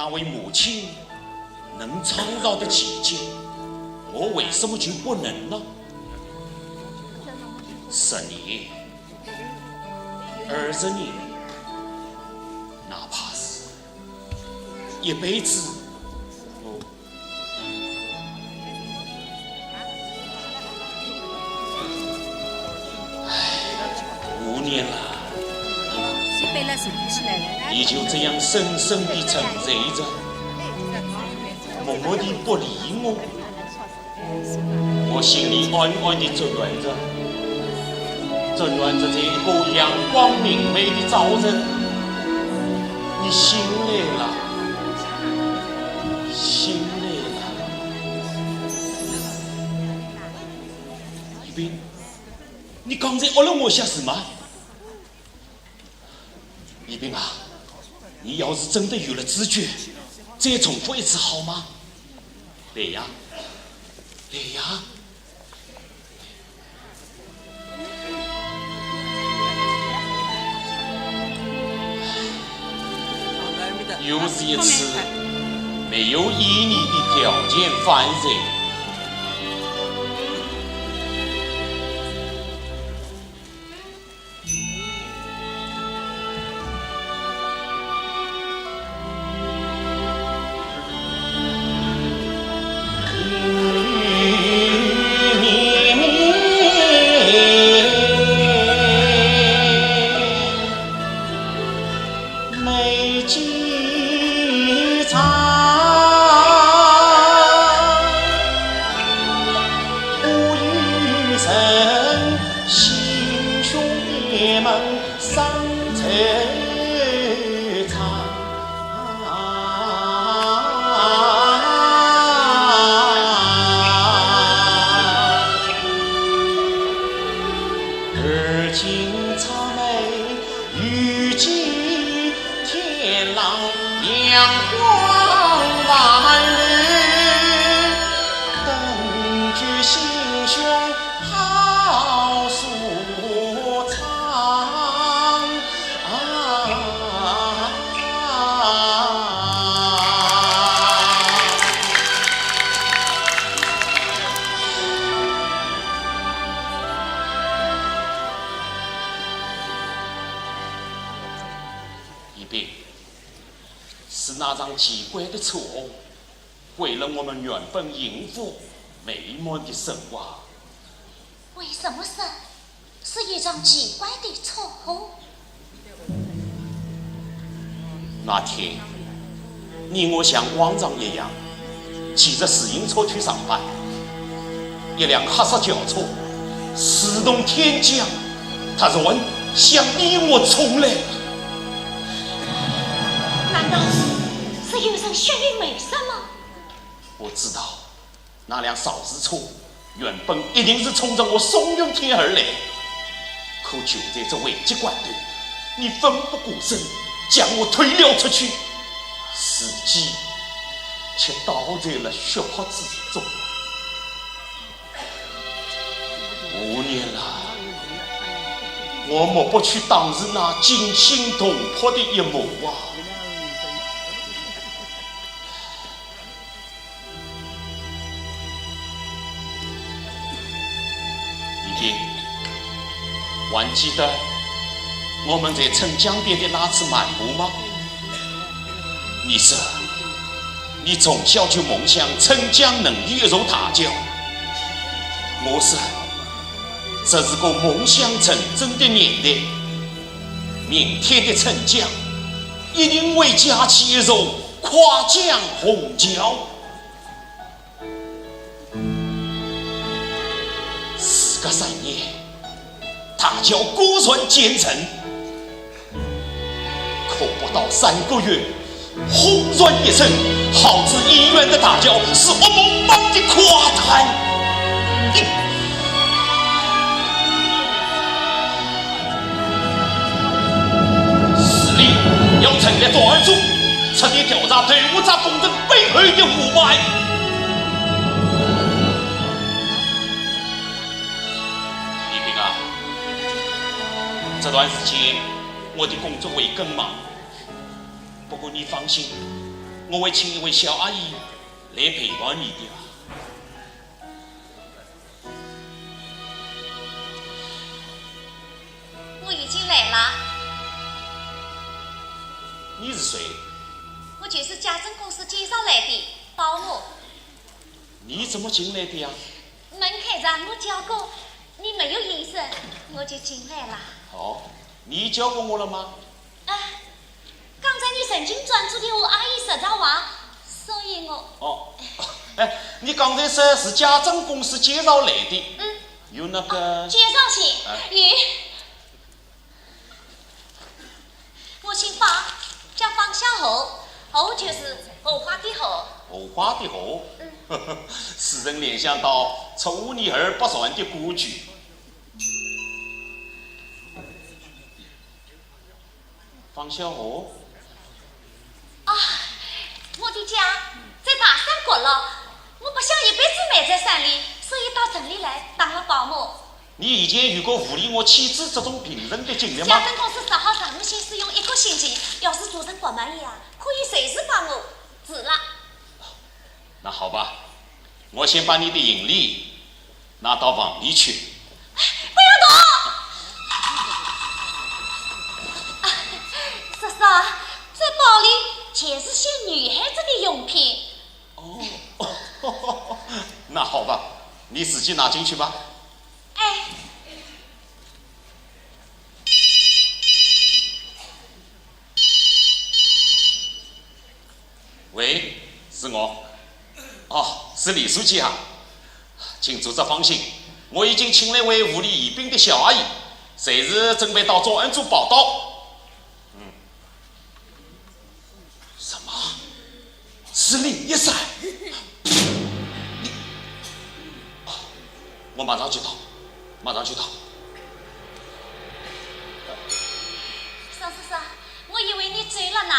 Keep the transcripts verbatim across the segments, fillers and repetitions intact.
那位母亲能创造的奇迹，我为什么就不能呢？十年、二十年，哪怕是一辈子，我 五年了，你就这样深深地沉睡着，默默地不理我。我心里暗暗地祝愿着，祝愿着这个阳光明媚的早晨，你醒来了，醒来了。 一斌，你刚才吓了我一下是吗？一斌啊，你要是真的有了知觉，再重复一次好吗？来呀，来呀！ 又是一次没有意义的条件反射。一斌，是哪桩奇怪的错误，毁了我们原本幸福美满的生活。 为什么说是一桩奇怪的错误？那天，你我像往常一样，骑着自行车去上班。一辆黑色轿车，自动天降，突然向你我冲来。难道是有人血雨梅森吗？我知道， 那辆肇事车原本一定是冲着我宋云天而来，可就在这危急关头，你奋不顾身将我推了出去，自己却倒在了血泊之中。五年了，我抹不去当时那惊心动魄的一幕啊！ 一斌，还记得我们在春江边的那次漫步吗？你说，你从小就梦想春江能有一座大桥。我说，这是个梦想成真的年代。明天的春江一定会架起一座跨江虹桥。 时隔三年，大桥果然建成，可不到三个月，轰然一声，好似医院的大桥是噩梦般的垮塌。市里要成立专案组， 彻底调查豆腐渣工程背后的腐败。一斌啊，这段时间我的工作会更忙，不过你放心，我会请一位小阿姨来陪伴你的啊。我已经来了。你是谁？我就是家政公司介绍来的，保姆。你怎么进来的呀？门开着，我叫过，你没有应声，我就进来了。哦，你叫过我了吗？啊，刚才你神经专注地和阿姨说着话，所以我……哦，哎，你刚才说是家政公司介绍来的，嗯，有那个……介绍信，哎咦，我姓方，叫方小荷，荷就是荷花的荷。荷花的荷，使人联想到出污泥而不染的歌剧。方小荷，啊，我的家在大山谷了，我不想一辈子埋在山里，所以到城里来当了保姆。你以前有过无理我妻子这种病人的经历吗？家政公司说好让我先试用一个星期，要是做成不满意啊，可以随时把我辞了。那好吧，我先把你的行李拿到房里去。不要动！啊，叔叔，这包里全是些女孩子的用品。哦，那好吧，你自己拿进去吧。哎，喂，是我。哦，是李书记啊，请组织放心，我已经请了位护理宜宾的小阿姨，随时准备到专案组报到。嗯。什么？是林一山？你……哦，我马上就到，马上就到。沈叔叔，我以为你走了呢。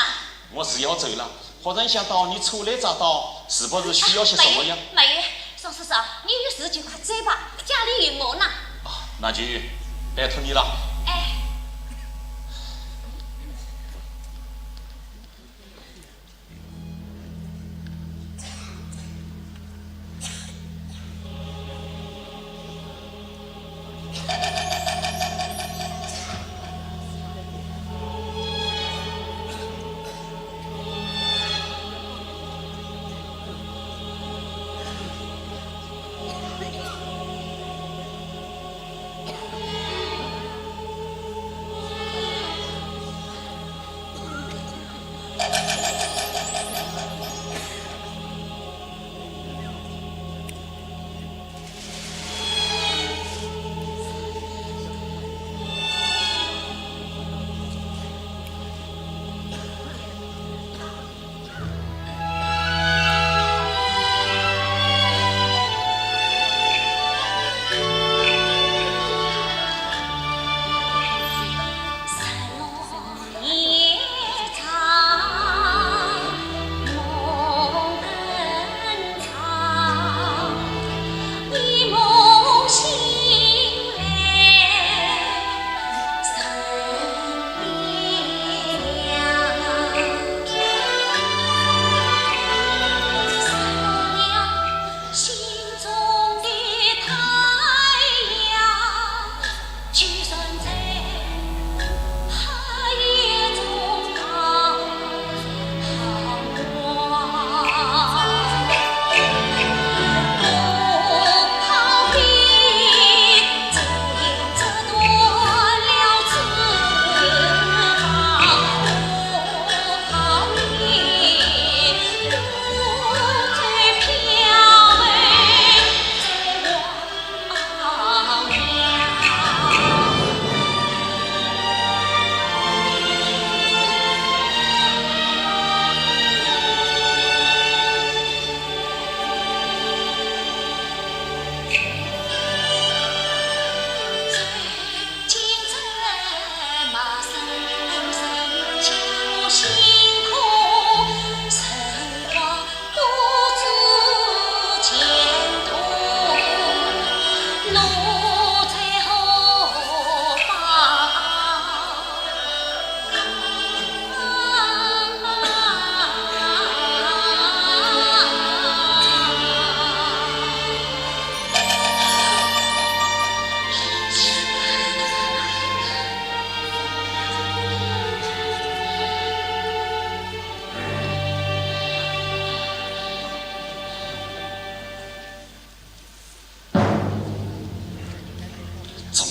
我是要走了，忽然想到你初来乍到，是不是需要些什么呀？没有，没有，沈叔叔，你有事就快走吧，家里有我呢。啊，那就拜托你了。哎。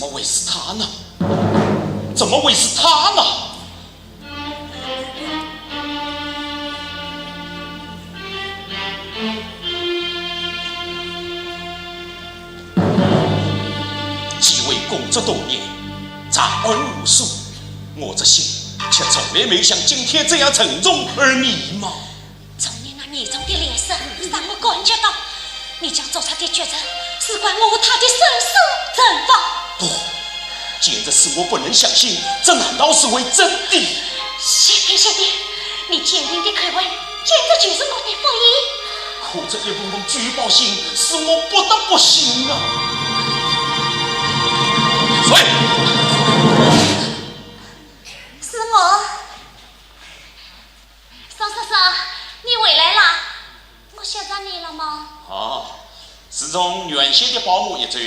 怎么会是他呢？怎么会是他呢？既为公职多年，在外无数，我这心却从来没有像今天这样沉重而迷茫。 从你那严重的脸色，让我感觉到你将做出的决策，事关我和他的生死存亡。不，简直使我不能相信，这难道是会真的？谢天谢地，你坚定的口吻，简直就是我的福音。可这一封封举报信，使我不得不信啊！谁？是我。 宋叔叔，你回来了，我吓着你了吗？哦，自从原先的保姆一走，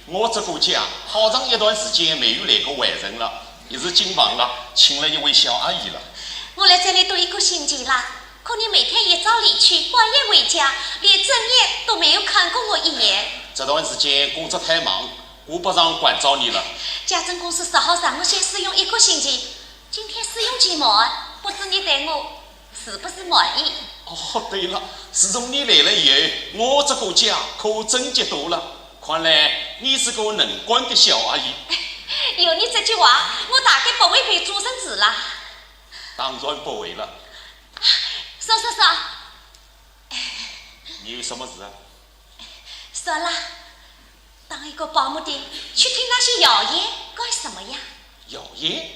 我这个家好长一段时间没有来过外人了，一时兴旺了，请了一位小阿姨了。我来这里都一个星期了，可你每天一早离去，半夜回家，连正眼都没有看过我一眼。这段时间工作太忙，顾不上关照你了。家政公司说好让我先试用一个星期， 今天试用期满，不知你对我是不是满意？哦，对了，自从你来了以后，我这个家可整洁多了。看来你是个能干的小阿姨。有你这句话，我大概不会被主任制了。当然不会了。宋叔叔，你有什么事啊？算了，当一个保姆的，去听那些谣言干什么呀？谣言？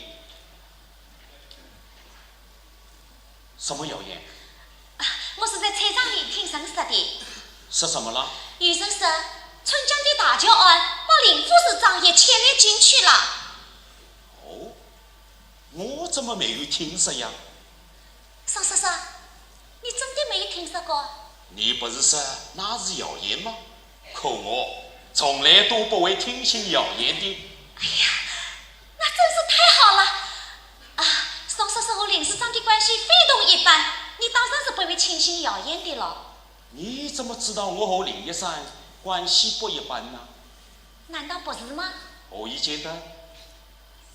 什么谣言？啊，我是在菜场里听人说的。说什么了？有人说，春江的大桥案把林副市长也牵连进去了。哦，我怎么没有听说呀？宋叔叔，你真的没有听说过？你不是说那是谣言吗？ 可我从来都不会听信谣言的。哎呀，那真是太好了！啊，宋叔叔和林市长的关系非同一般，你当然是不会听信谣言的了。你怎么知道我和林医生关系不一般呢？难道不是吗？何以见得？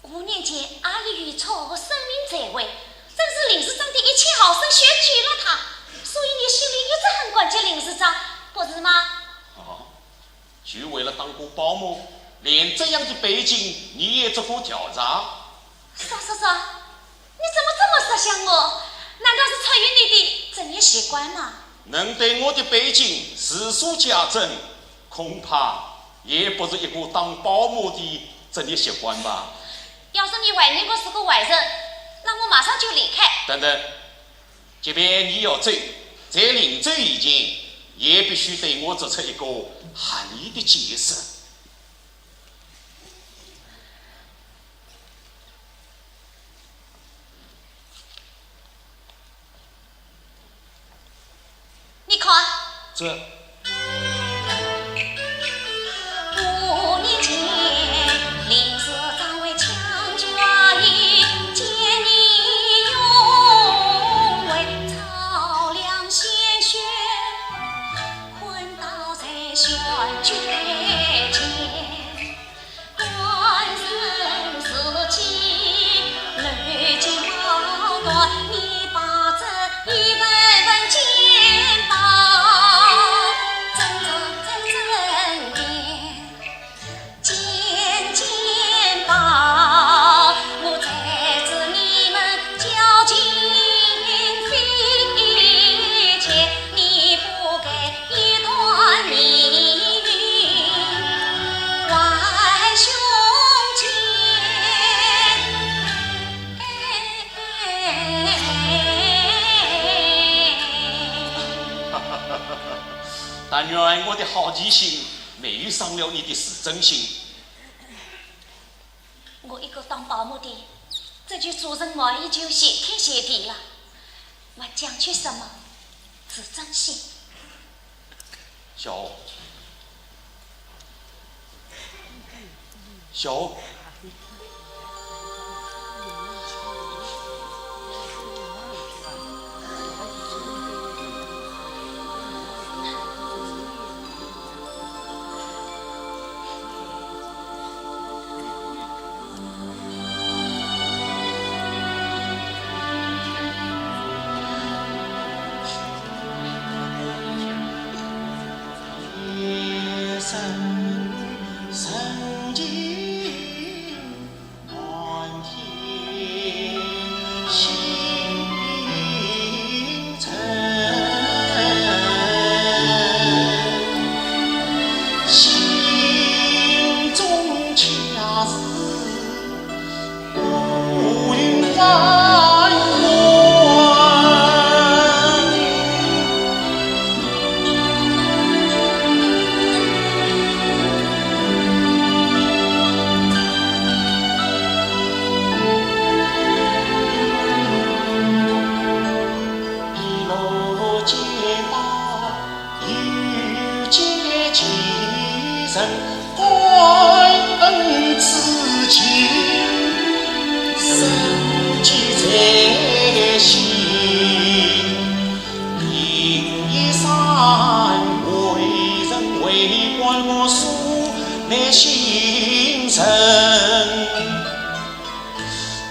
五年前，阿姨与车祸生命垂危，正是林市长的一切好心选举了他，所以你心里一直很感激林市长，不是吗？哦，就为了当个保姆，连这样的背景你也做过调查？宋叔叔，你怎么这么识相我？难道是出于你的职业习惯吗？能对我的背景如数家珍， 恐怕也不是一个当保姆的职业习惯吧。要是你怀疑我是个坏人，那我马上就离开。等等，即便你要走，在临走以前，也必须对我做出一个合理的解释。 你看，这。但愿我的好奇心没有伤了你的自尊心。我一个当保姆的，这句主人满意就谢天谢地了，还讲究什么自尊心？ 小欧，小欧。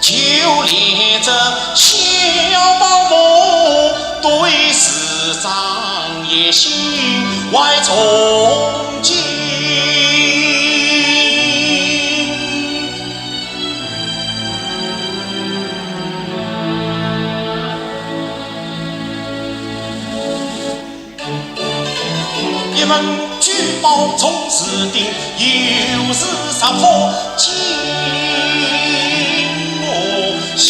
就连这小保姆对师长也心怀崇敬。 一问珠宝总是定，又是十分金我心。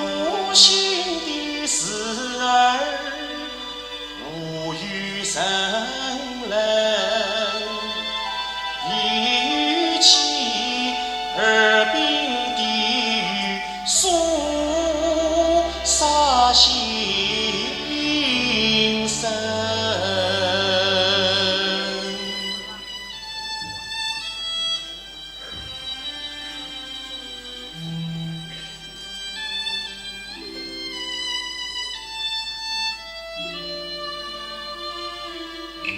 无心的事儿 无有人能提起，耳鬓低语诉说心声。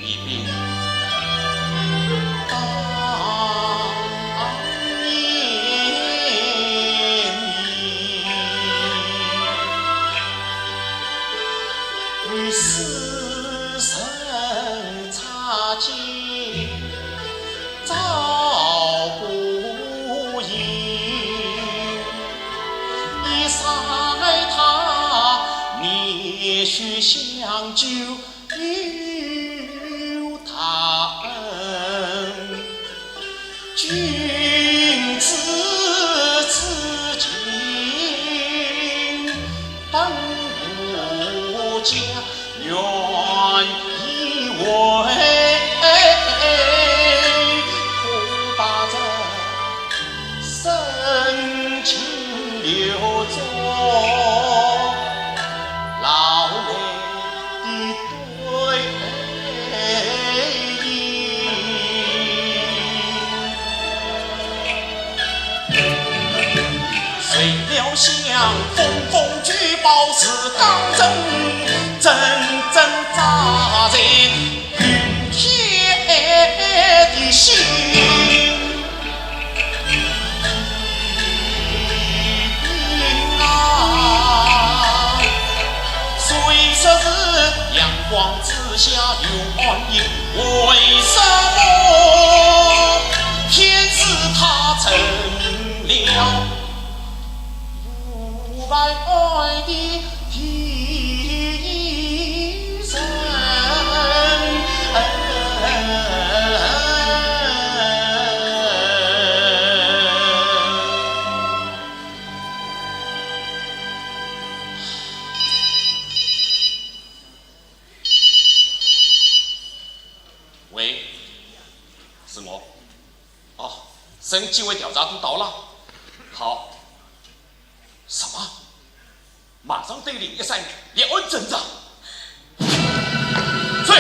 一边当年与世人擦肩 照不应。一霎他，念去想旧有他恩，君子之情，本无价。 愿以为，可把这深情留作老来的对影。 谁料想封封珠宝是当真，真真扎在云天的心。啊，虽说是阳光之下有暗影，为什么偏是他成了 无白爱的第一人。喂，是我。 哦，省纪委调查组到了。好。什么？马上对令一声，立案偵查。是。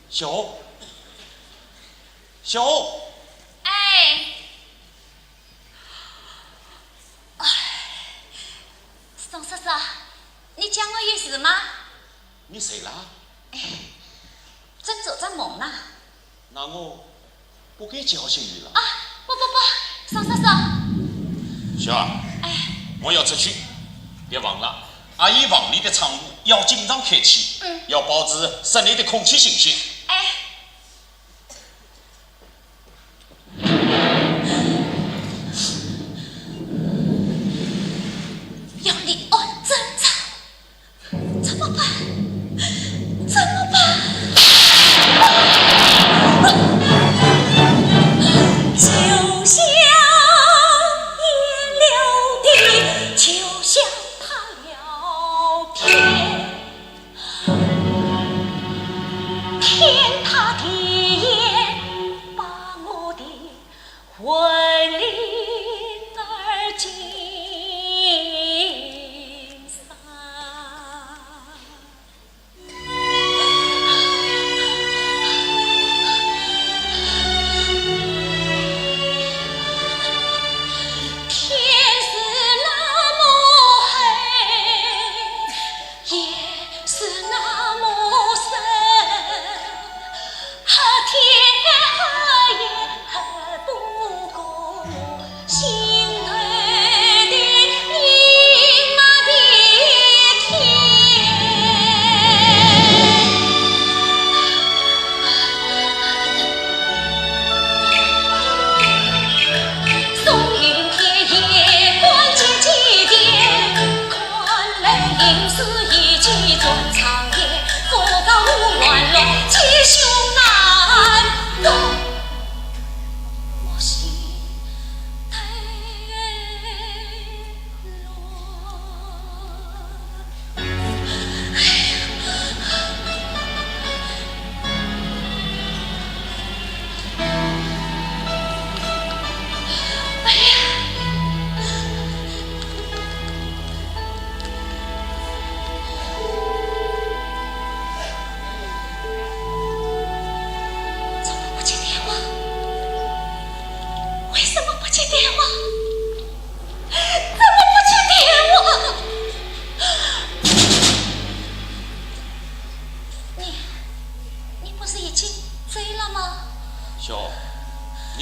小红，小红。哎。哎，宋叔叔，你叫我有事吗？你睡了？哎，正做着梦呢。 那我不该叫醒你了。啊，不不不，宋叔叔。小二，哎。我要出去，别忘了，阿姨房里的窗户要经常开启，嗯。要保持室内的空气新鲜。哎。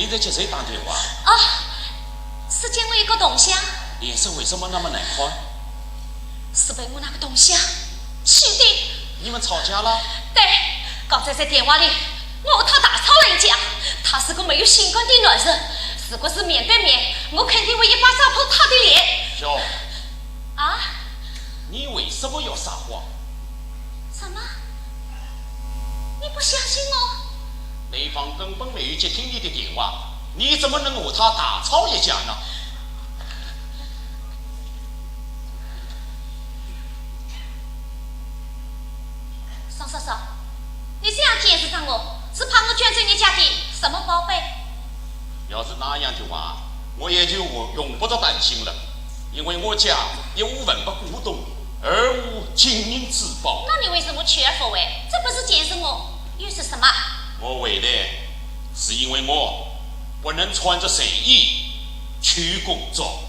你在给谁打电话？啊，是给我一个同乡。脸色为什么那么难看？是被我那个同乡气的。你们吵架了？对，刚才在电话里，我和他大吵了一架。他是个没有心肝的男人，如果是面对面，我肯定会一巴掌拍他的脸。小，啊？你为什么要撒谎？什么？你不相信我？对方根本没有接听你的电话，你怎么能和他大吵一架呢？宋嫂嫂，你这样监视着我，是怕我捐走你家的什么宝贝？要是那样的话，我也就用不着担心了，因为我家一无文物古董，二无金银珠宝。那你为什么去而复回？这不是监视我，又是什么？我回来，是因为我不能穿着睡衣去工作。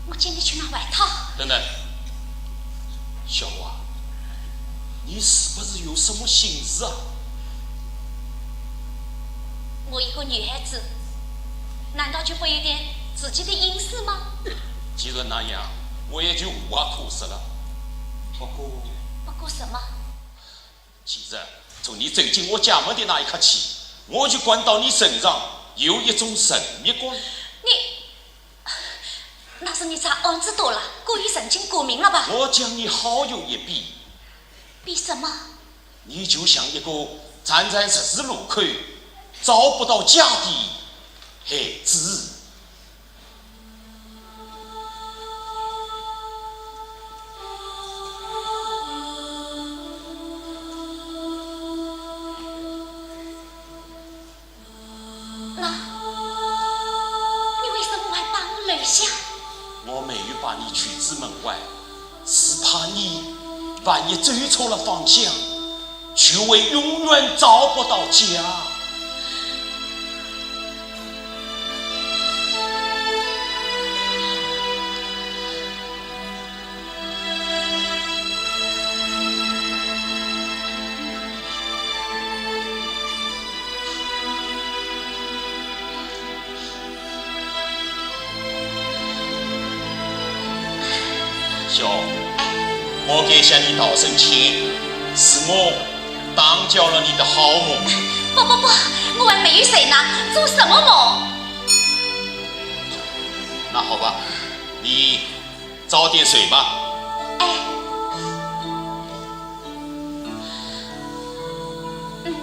我请你去拿外套。等等，小华，你是不是有什么心事啊？我一个女孩子，难道就不有点自己的隐私吗？既然那样，我也就无话可说了。不过，不过什么？ 其实，从你走进我家门的那一刻起，我就感到你身上有一种神秘感。你，那是你查案子多了，过于神经过敏了吧？我将你好有一比。比什么？你就像一个站在十字路口，找不到家的孩子。 那，你为什么还把我留下？我没有把你拒之门外，是怕你万一走错了方向，就会永远找不到家。 小，我该向你道声歉，是我打搅了你的好梦。不不不，我还没有睡呢，做什么梦？那好吧，你 早点睡吧。哎。嗯。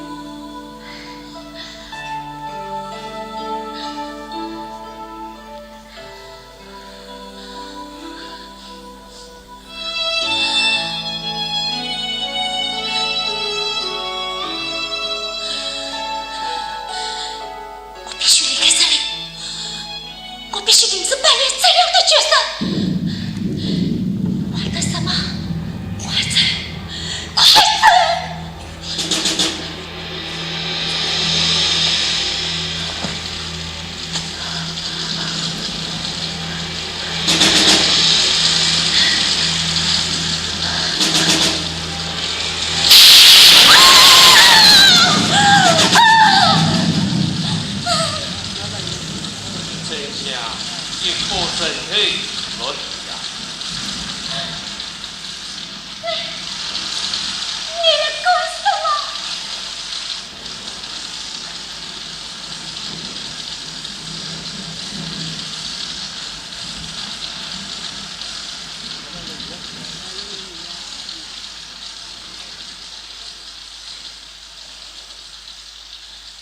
我必须离开这里，我必须停止扮演这样的角色。快干什么？快走，快走！ 真像一颗枕头落地呀。你，你来干什么？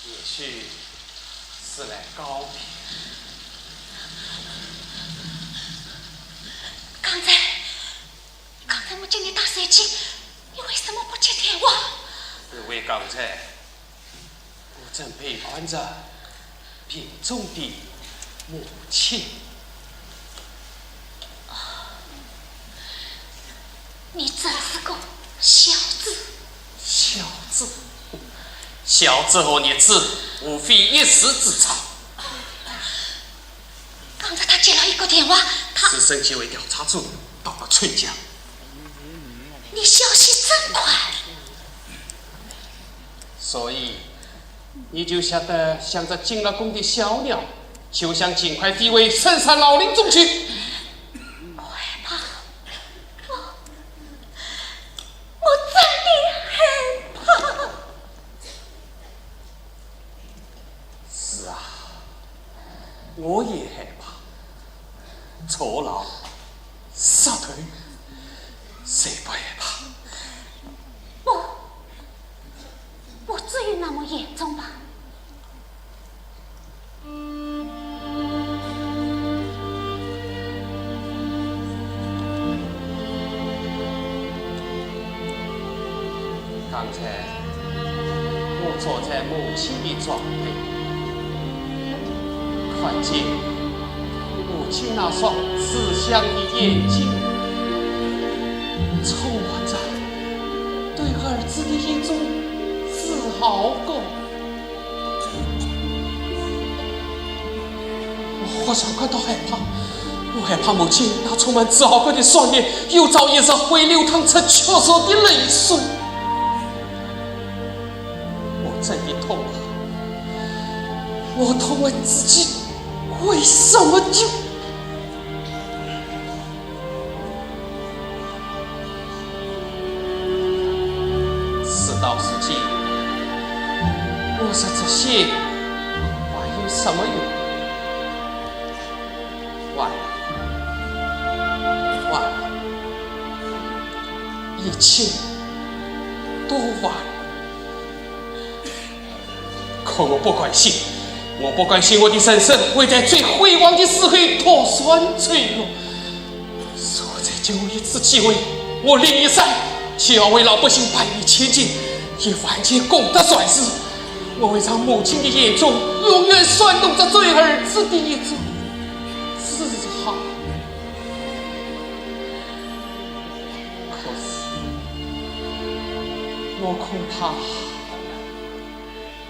也许是来告别。刚才，刚才我给你打手机，你为什么不接电话？因为刚才 我正陪伴着病重的母亲。你真是个孝子。孝子？孝子和逆子，无非一时之差。刚才他接了一个电话，他……是省纪委调查组到了春江。你消息真快。所以，你就晓得像这进了宫的小鸟，就想尽快飞回深山老林中去。我害怕，我，我真的害怕。是啊，我也害怕。坐牢、杀头，谁不害怕？不，不至于那么严重吧？刚才我坐在母亲的床边，看见母亲那双慈祥的眼睛，充满着对儿子的一种自豪感。 我忽然感到害怕，我害怕母亲那充满自豪感的双眼，有朝一日会流淌出屈辱的泪水。我真的痛恨，我痛恨自己为什么就 事到如今，我说这些还有什么用？完了，完了，一切都完了。 可我不甘心，我不甘心我的人生会在最辉煌的时候突然坠落。如果再给我一次机会，我宁愿就要为老百姓办理千金，也万万功德善事。我会让母亲的眼中永远闪动着对儿子的一种自豪。可是，我恐怕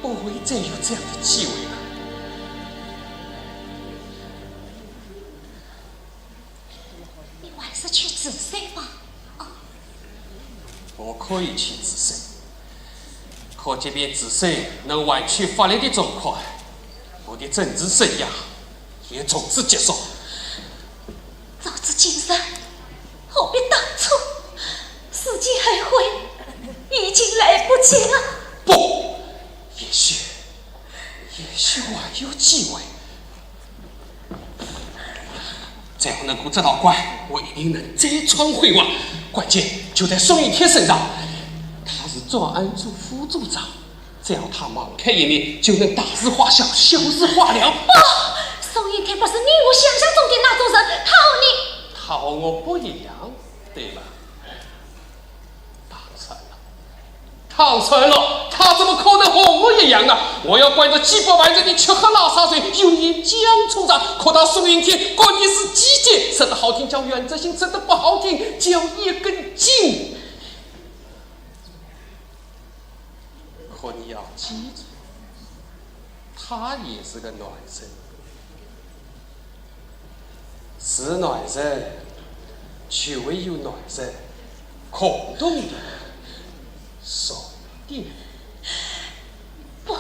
不会再有这样的机会了。你还是去治水吧。哦。我可以去治水，可即便治水能挽回法律的状况，我的政治生涯 也从此结束。早知今日，何必当初？事情后悔已经来不及了。不，也许，也许还有机会。只要能过这道关，我一定能再创辉煌。关键就在宋应天身上，他是专案组副组长， 只要他网开一面，就能大事化小，小事化了。不，宋应天不是你我想象中的那种人，他和你，他和我不一样，对吧？当然了，当然了，他怎么可能和我一样呢？我要管着几百万人的吃喝拉撒睡，用盐酱醋茶，可他宋应天管的是几件，说得好听叫原则性，说得不好听叫一根筋。 可你要记住，他也是个男人。是男人，就会有男人共同的弱点。不，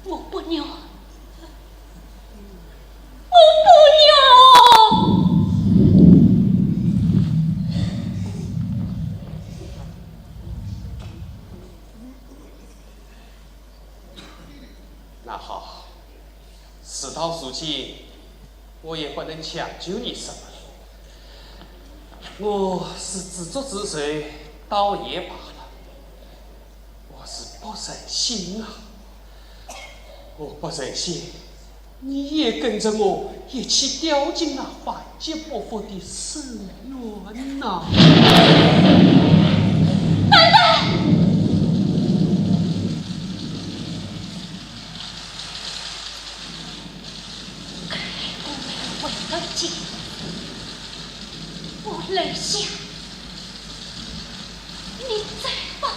我不愿。 我不要。那好，事到如今，我也不能强求你什么了。我是自作自受，倒也罢了。 我是不忍心啊，我不忍心，你也跟着我一起掉进那万劫不复的深渊呐。我来想。 你走吧，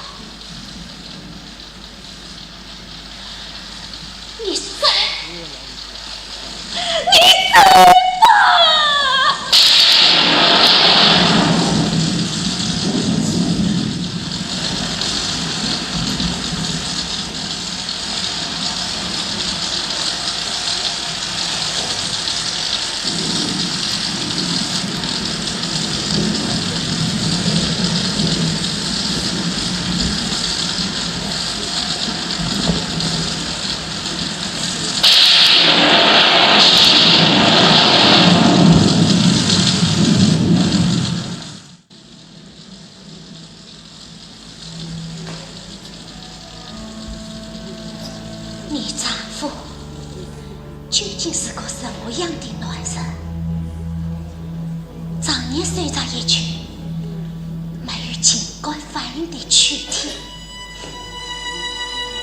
你走，你走吧。究竟是个什么样的男人？常年守着一具没有情感反应的躯体，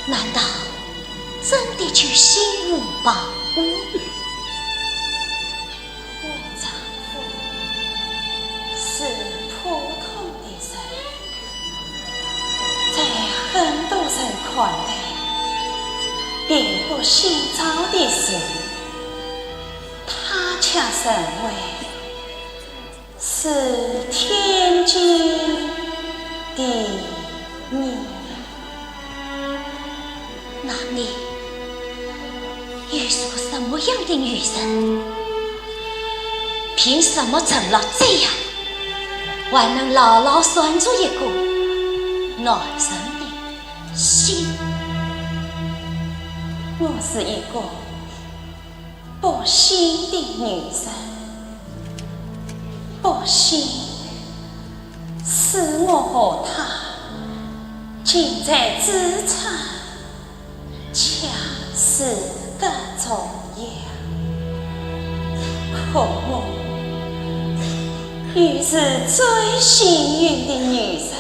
难道真的就心无旁骛？我丈夫是普通的人， 在很多人看来，并不寻常的人，他却认为是天经地义。那你又是个什么样的女人？凭什么成了这样，还能牢牢拴住一个男人的心？我是一个不幸的女人，不幸是我和他近在咫尺，恰似个中药。可我又是最幸运的女人，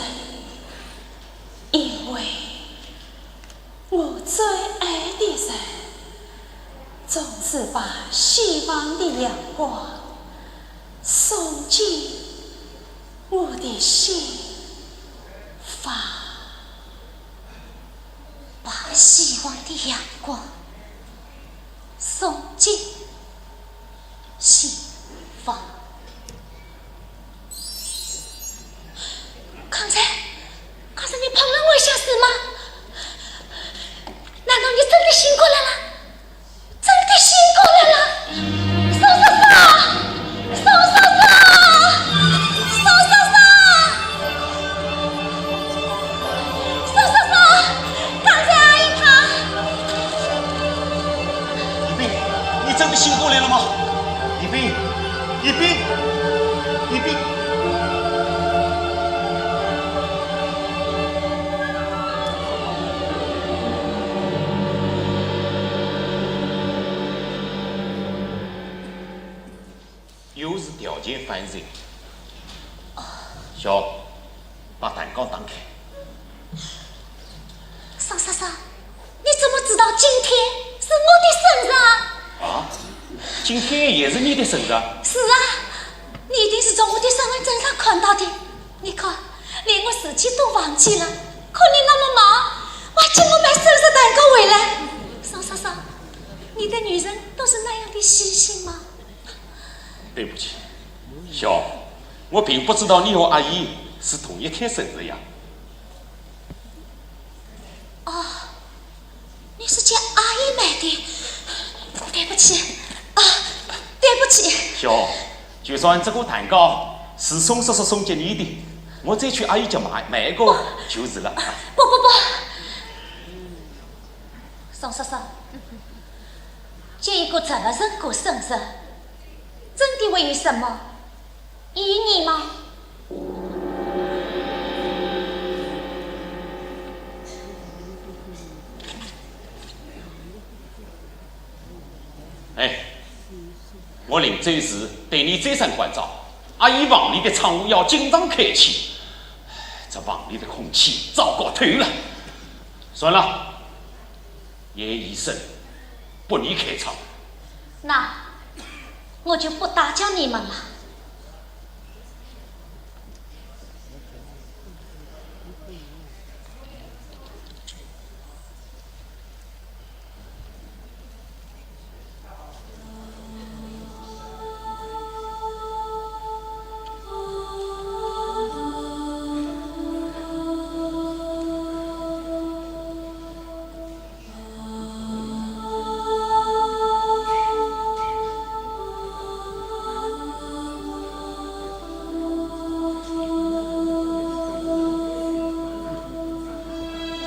因为 我最爱的人，总是把希望的阳光送进我的心房。把希望的阳光送进心房。 刚才，刚才你碰了我一下是吗？难道你真的醒过来了？真的醒过来了？宋嫂嫂，宋嫂嫂，宋嫂嫂，宋嫂嫂，刚才阿姨她……一斌，你真的醒过来了吗？一斌，一斌，一斌。 又是条件反射。小，把蛋糕打开。宋嫂嫂，你怎么知道今天是我的生日啊？啊，今天也是你的生日啊？是啊，你一定是从我的身份证上看到的。你看，连我自己都忘记了，看你那么忙，还请我买生日蛋糕回来。宋嫂嫂，你的女人都是那样的细心吗？ 对不起，小，我并不知道你和阿姨是同一天生日呀。哦，你是叫阿姨买的，对不起，啊，对不起。小，就算这个蛋糕是宋叔叔送给你的，我再去阿姨家买，买一个就是了。不，不，不。 宋叔叔，这一个怎么人过生日，真的会有什么意义吗？哎，我临走时对你再三关照，阿姨房里的窗户要经常开启，这房里的空气糟糕透了。算了， 严医生不宜开窗。那我就不打搅你们了。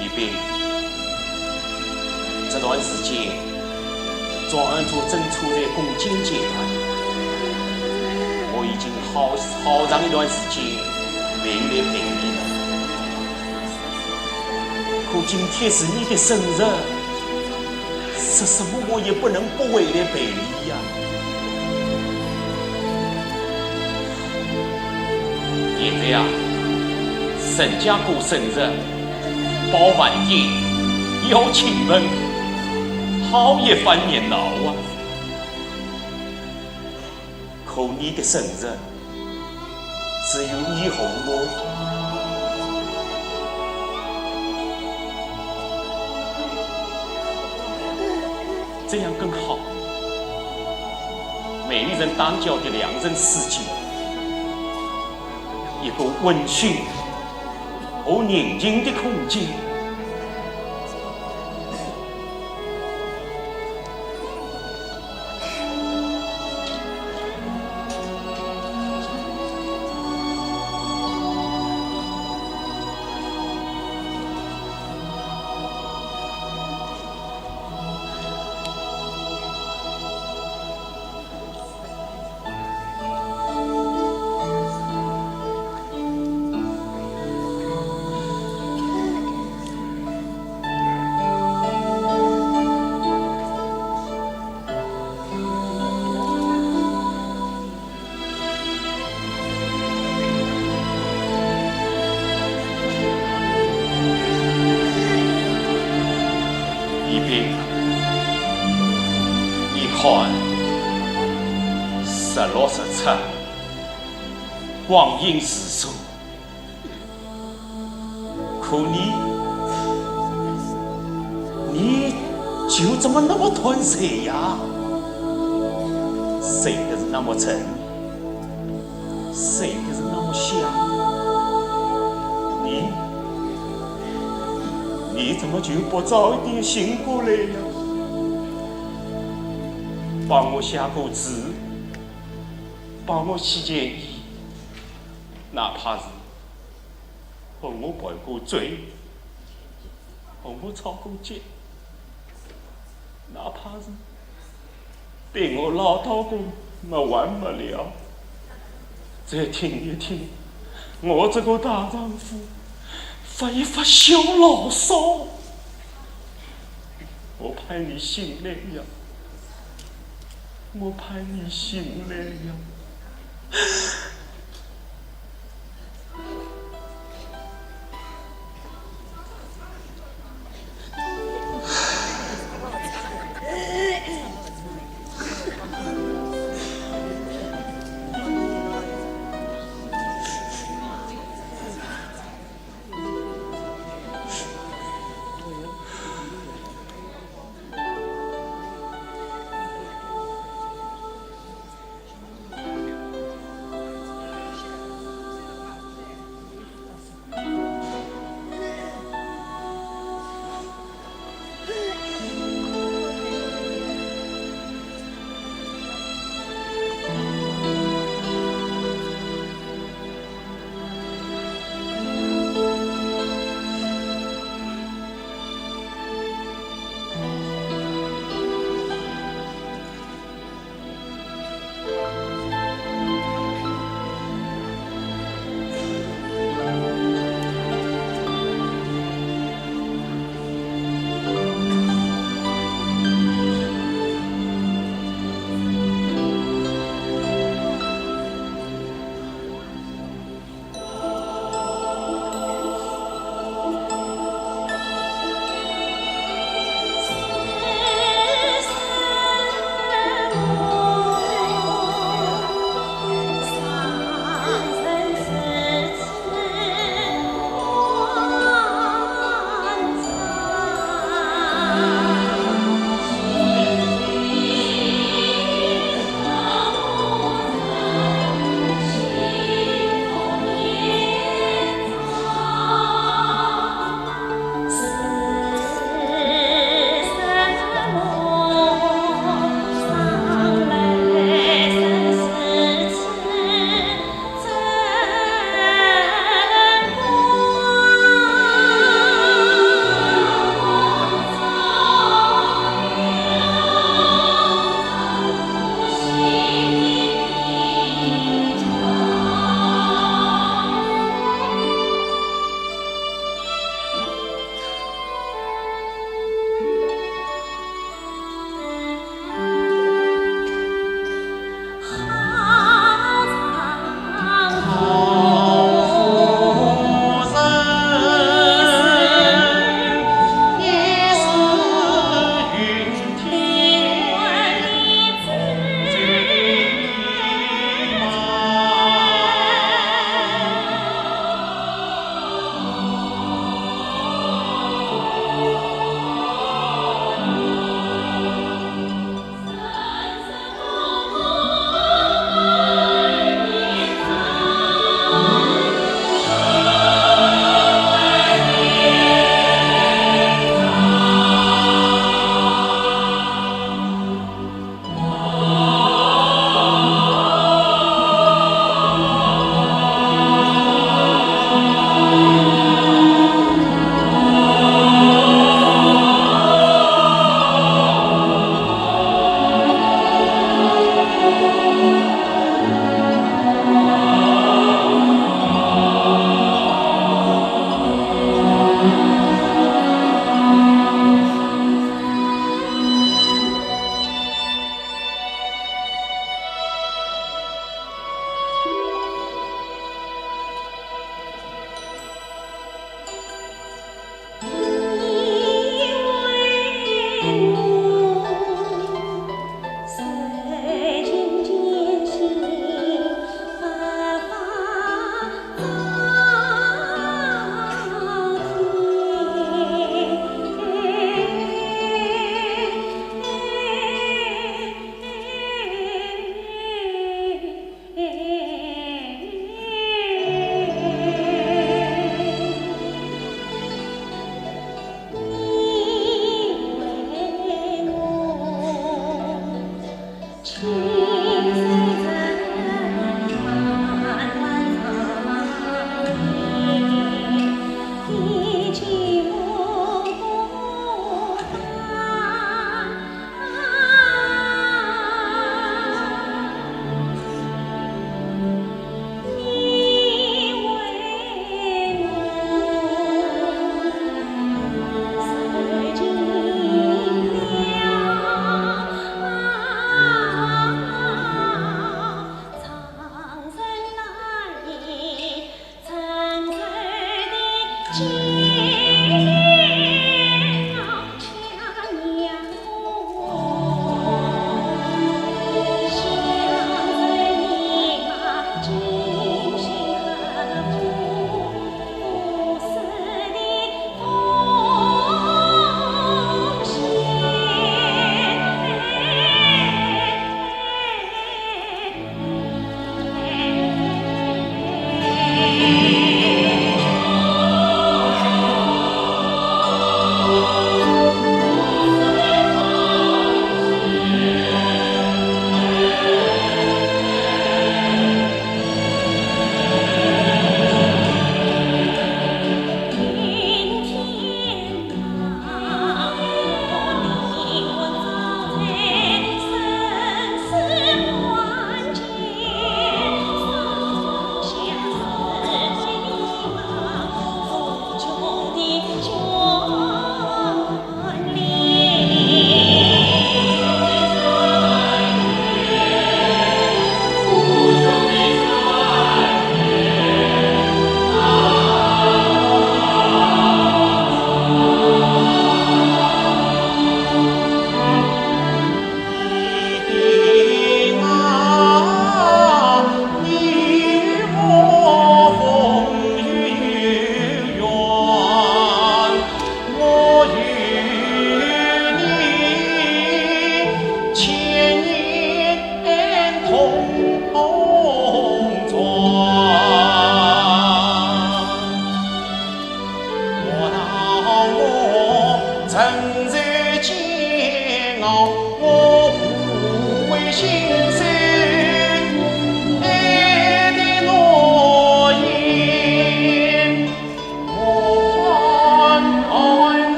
一斌，这段时间，专案组正处在攻坚阶段，我已经好，好长一段时间没有来陪你了。 可今天是你的生日，是说什么我也不能不回来陪你呀。现在呀，人家过生日，包饭店，邀请函，好一番热闹啊。可你的生日， 只有你和我。这样更好。美丽人单调的两人世界，一个温馨和宁静的空间。 一边，你看，十六十七，光阴似箭。 可你，你就这么那么贪睡呀？睡得是那么沉，睡得是那么香。你，你怎么就不早一点醒过来呀？帮我写过字，帮我洗件衣，哪怕是 和我赔过罪，和我吵过架，哪怕是被我唠叨过没完没了，再听一听我这个大丈夫发一发小牢骚。我盼你醒来呀，我盼你醒来呀。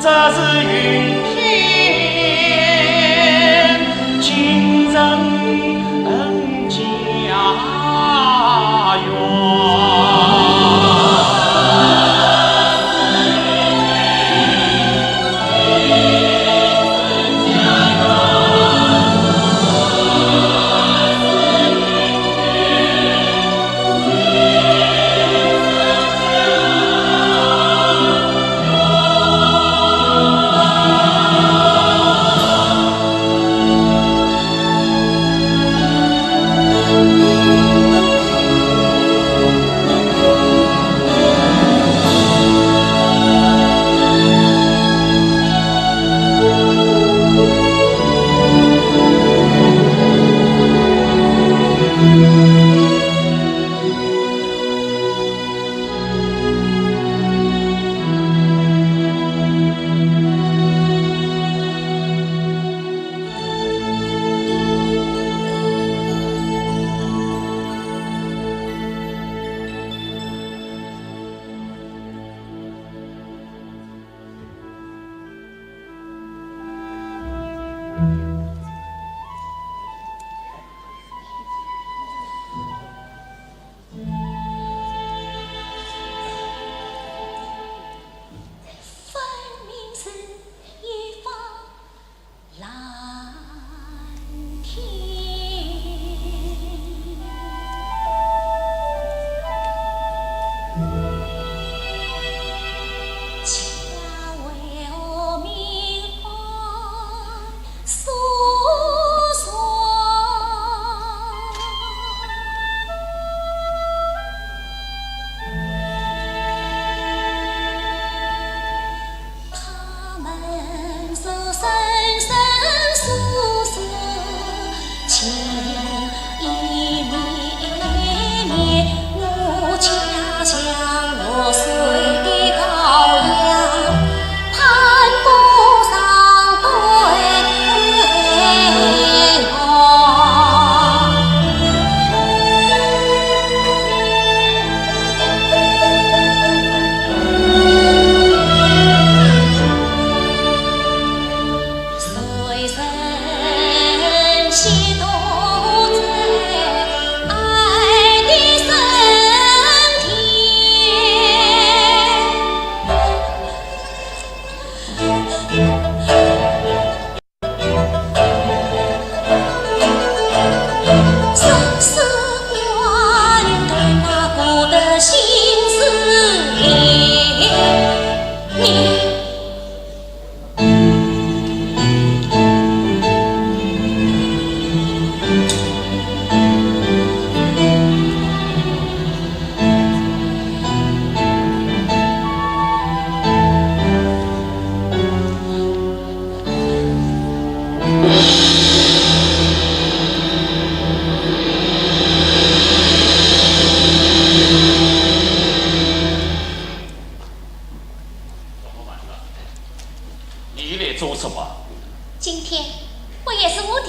这是云天金城家园。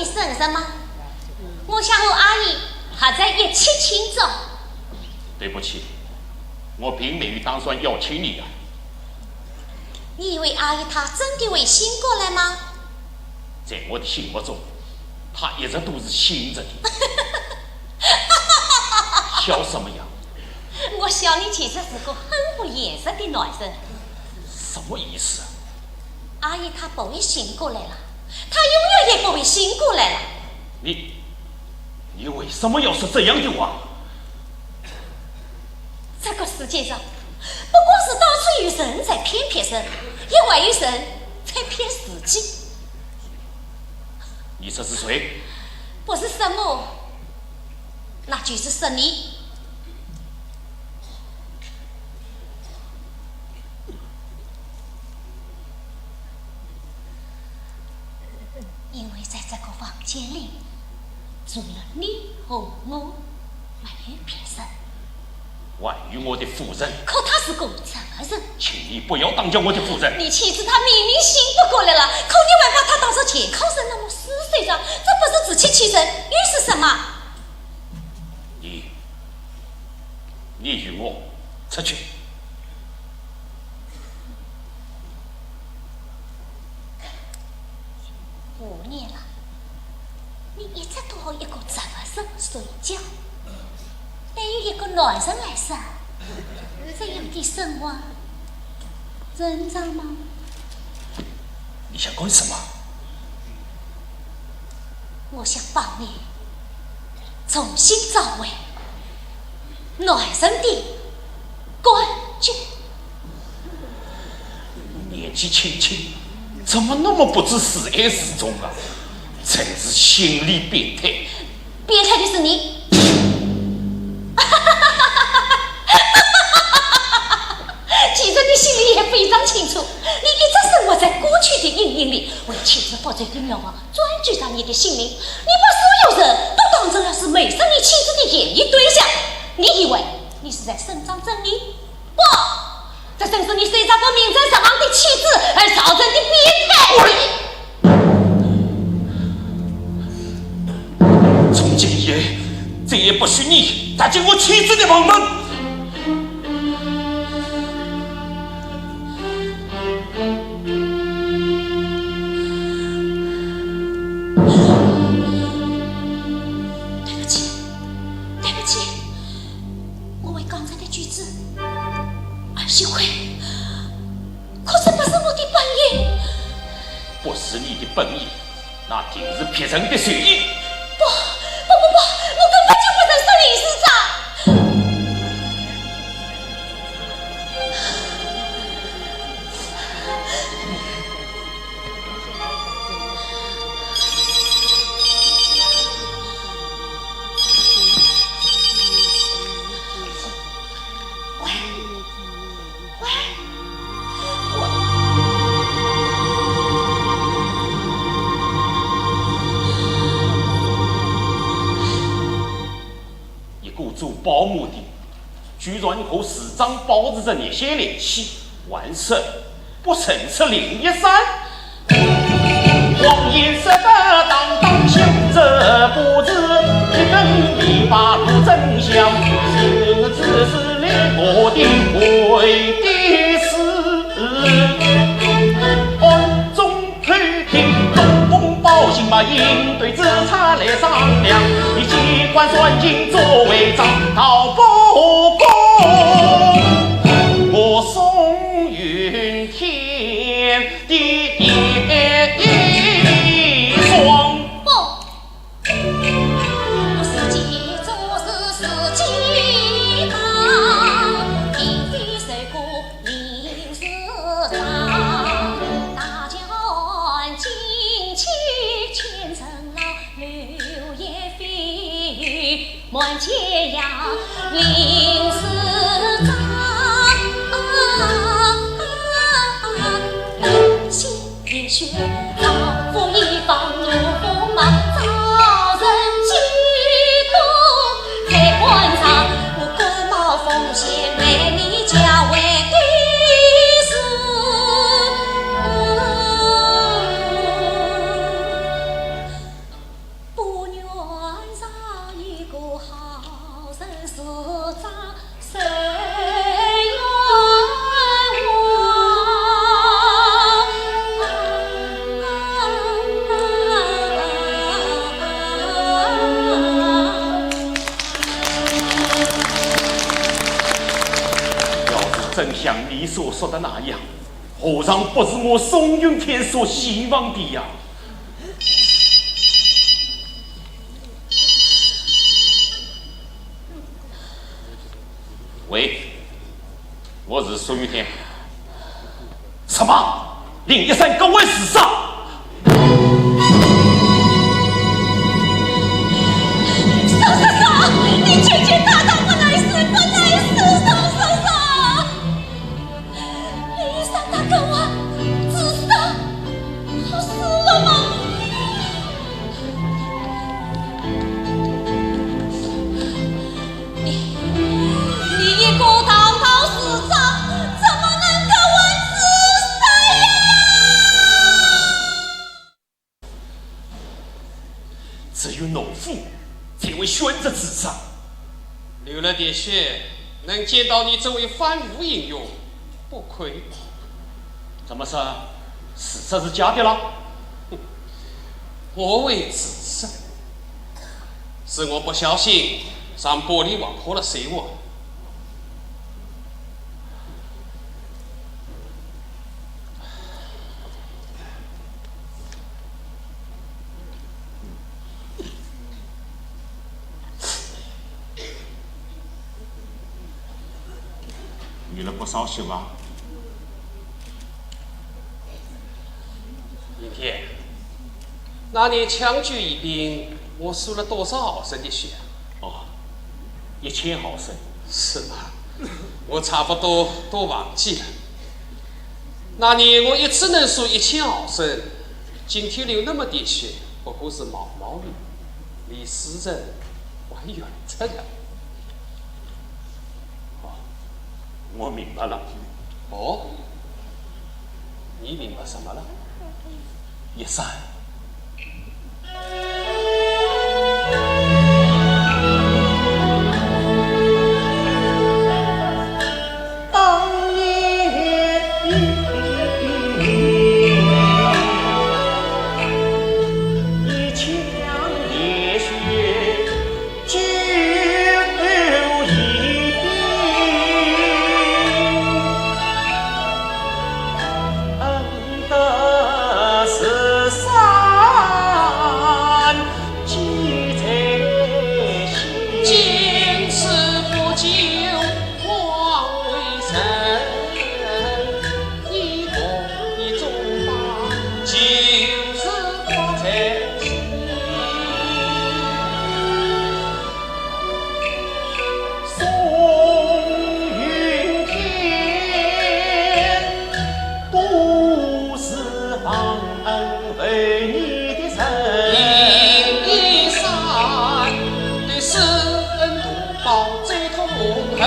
你承认吗？我想和阿姨还在一起庆祝。对不起，我并没有打算邀请你呀。你以为阿姨她真的会醒过来吗？在我的心目中，她一直都是醒着的。笑什么呀？我笑你其实是个很不现实的男人。什么意思？阿姨她不会醒过来了，她永远也不会醒过来了。你，你为什么要说这样的话？这个世界上，不光是到处有人在骗别人，也还有人在骗自己。你说是谁？不是什么，那就是说你。 因为在这个房间里，除了你和我，没有别人。还有我的夫人。可她是个折磨人。请你不要当叫我的夫人。你妻子她明明醒不过来了，可你还把她当作健康人那么施舍着，这不是自欺欺人又是什么？你，你与我出去。 五年了，你一直都和一个折磨人睡觉，对于一个男人来说，这样的生活正常吗？你想干什么？我想帮你 重新找回男人的感觉。年纪轻轻，怎么那么不知自爱自重啊？真是心理变态。变态的是你。其实你心里也非常清楚，你一直生活在过去的阴影里，为妻子复仇的愿望 占据着你的心灵，你把所有人都当成了是谋杀你妻子的嫌疑对象。你以为你是在伸张正义？不，这正是你收藏不明哲上网的妻子而造成的变态。从今以后，再也不许你踏进我妻子的房门。 对不起，对不起，我为刚才的举止而羞愧，可这不是我的本意。不是你的本意，那定是别人的主意。不，不，不，不，我根本就不曾杀林师长。 一个做保姆的，居然和市长保持着热线联系，还说不曾吃林一山。谎言说得当当响，这不是一根尾巴露真相，是只是两个定位的事。暗中 偷听东风报信嘛，应对之差来商量，以机关算尽做为账，逃不过我宋云天的一双。不，我是记住是自己的，并非受过 林师长，大权尽弃，奸臣老流言蜚语满天涯。林师长，心 热血，丈夫一方怒火冒，遭人嫉妒在官场，我甘冒风险，为你家为的事。正像你所说的那样，何尝不是我宋云天所希望的呀？喂，我是宋云天。什么？林一山割腕自杀？宋叔叔，你千万大胆，不能死，不能死，宋叔叔！ 林一山他割腕自杀，他死了吗？你，你一个堂堂市长，怎么能割腕自杀呀？ 只有懦夫才会选择自杀。流了点血，能见到你这位反腐英雄，不愧。怎么说，自杀是假的了？我会自杀，是我不小心让玻璃划破了水窝。 流了不少血吧？云天，那年抢救宜宾，我输了多少毫升的血啊？哦，一千毫升。是吧？我差不多都忘记了。那年我一直能输一千毫升，今天流那么点血，不过是毛毛雨，离死神还远着呢。 哦，我明白了。哦，你明白什么了？一山。当年一腔热血 就已经得失散记在心。今世不求光辉人， 一个一种吧，就是不在心。宋云天，多是忘恩负义的人。林一山的死恩图报最痛恨。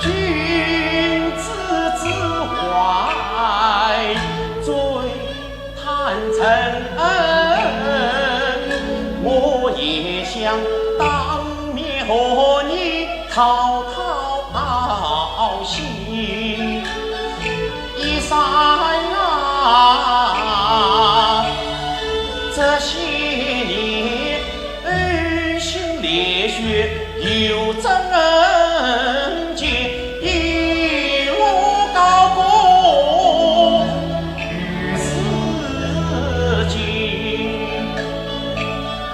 君子之怀最 贪嗔恨，我也想当面和你讨讨好心。一山啊，这些年 恩情烈血又怎见一路高歌与时进？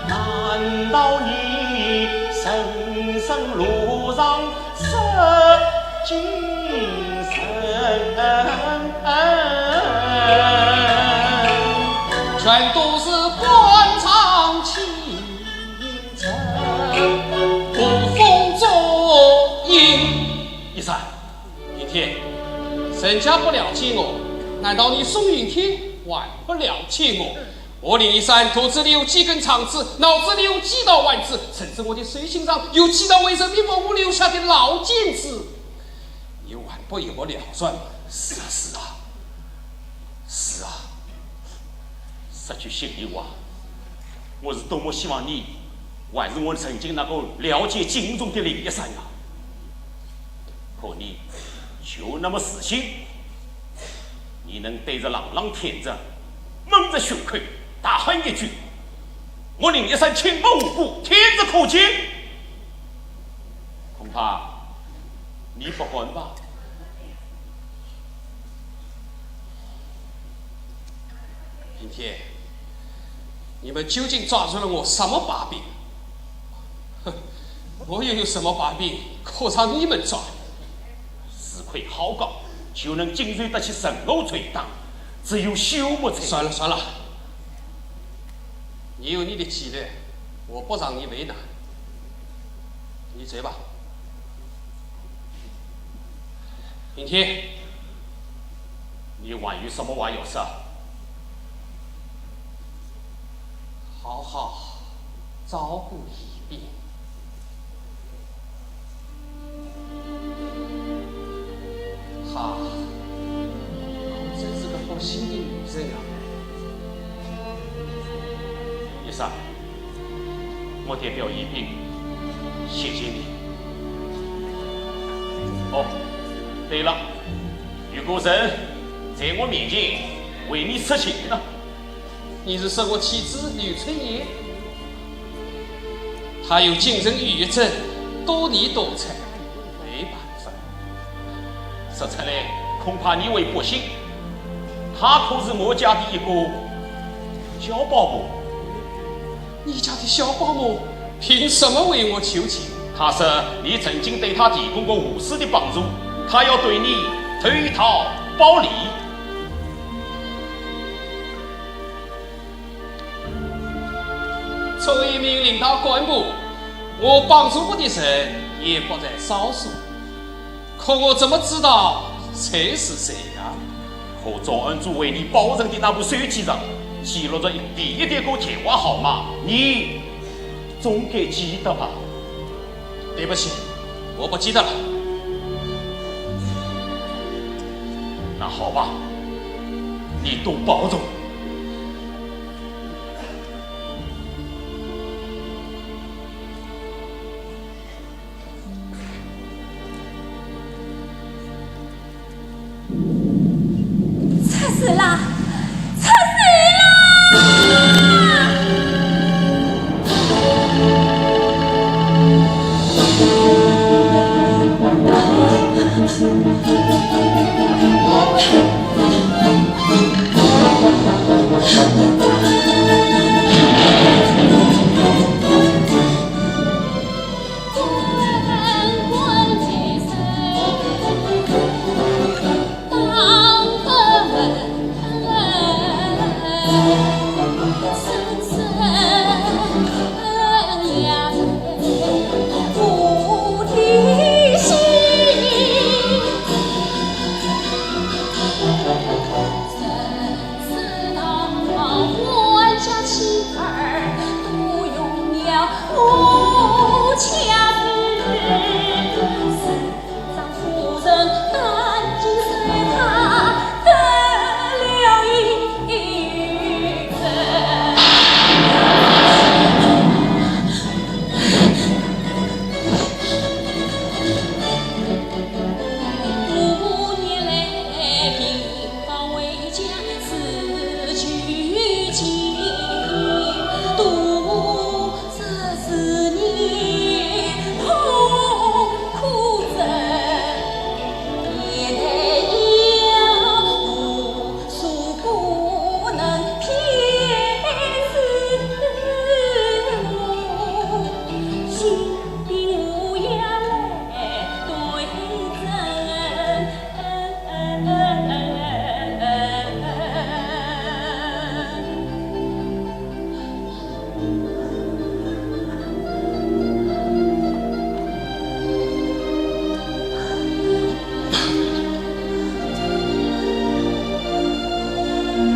难道你人生路上失尽神？全都是官场欺 捕风捉影。一山，云天，人家不了解我，难道你宋云天还不了解我？我林一山肚子里有几根肠子，脑子里有几道丸子，甚至我的手心上有几道为人民服务留下的老茧子，你还不与我了断吗？是啊，是啊，是啊。 说句心里话，我是多么希望你还是我曾经那个了解、敬重的林一山啊。可你就那么自信，你能对着朗朗天着，闷着胸口大喊一句：“我林一山清白无辜，天理可鉴。”恐怕你不敢吧？明天，你们究竟抓住了我什么把柄？哼，我又有什么把柄可让你们抓？自愧好高，就能经受得起任何捶打，只有朽木才……算了，算了，你有你的纪律，我不让你为难。你走吧。明天，你还有什么话要说？好好照顾一遍。 她真是个好心的女人啊。医生，我代表宜宾谢谢你。哦，对了，有个人在我面前为你出气呢。 你是说我妻子柳春燕？她有精神抑郁症，多疑多猜，没办法。说出来恐怕你会不信，她可是我家的一个小保姆。你家的小保姆凭什么为我求情？她说你曾经对她提供过无私的帮助，她要对你投桃报李。 作为一名领导干部，我帮助过的人也不在少数，可我怎么知道谁是谁呀？可专案组为你保存的那部手机上记录着第一个电话号码，你总该记得吧？ 对不起，我不记得了。那好吧，你多保重。 出事啦！出事啦！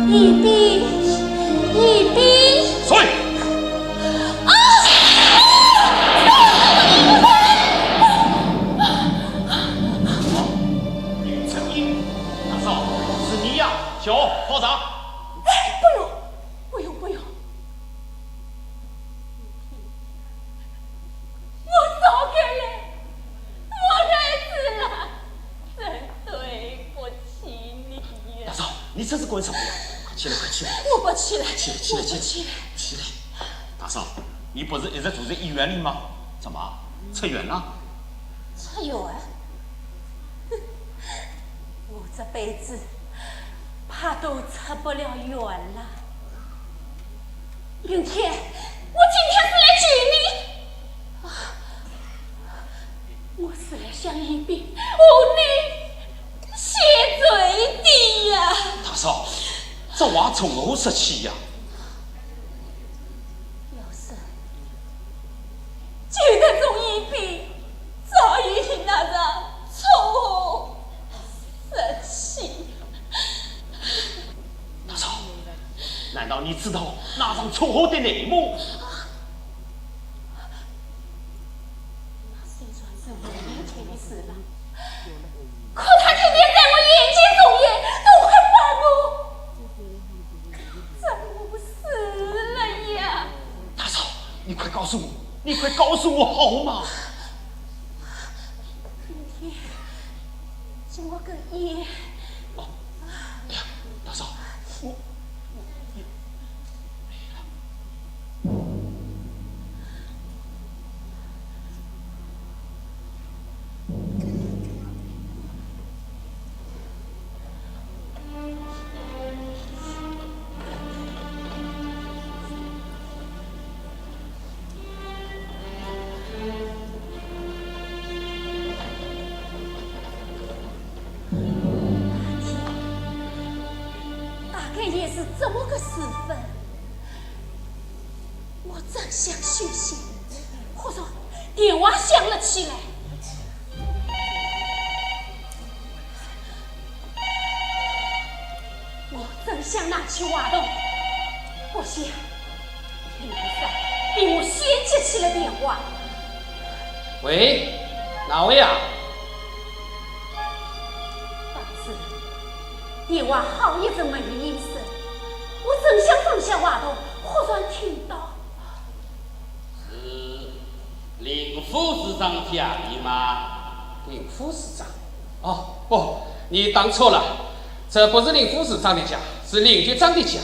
宜宾，宜宾。谁？啊！啊！啊！ 柳春燕，大嫂，是你呀？小，泡茶。哎，不用，不用，不用。我早该来，我来迟了，真对不起你呀。大嫂，你这是干什么呀？快起来，快起来。我不起来，起来，起来，我不起来。起来。大嫂，你不是一直住在医院里吗？怎么，出院了？出院？ 我这辈子怕都出不了院了。明天，我今天是来救你。啊，我是来向一斌和你谢罪的呀。大嫂，这话从何说起呀？要是救得动一斌，早已经拿上撮合说起。大嫂，难道你知道那张撮合的内幕？那虽然是五年前的事了，可他天天在我眼前重演，都快把我整不死了呀！大嫂，你快告诉我，你快告诉我好吗？明天，请我跟你……哦，哎呀，大嫂，我……大概也是这么个时分，我正想休息，忽然电话响了起来。 我正想拿起话筒，不想林福生比我先接起了电话。喂，哪位啊？当时电话好一阵没有应声，我正想放下话筒，忽然听到 是林副市长家里吗？林副市长？哦，不，你打错了，这不是林副市长的家，是林局长的家。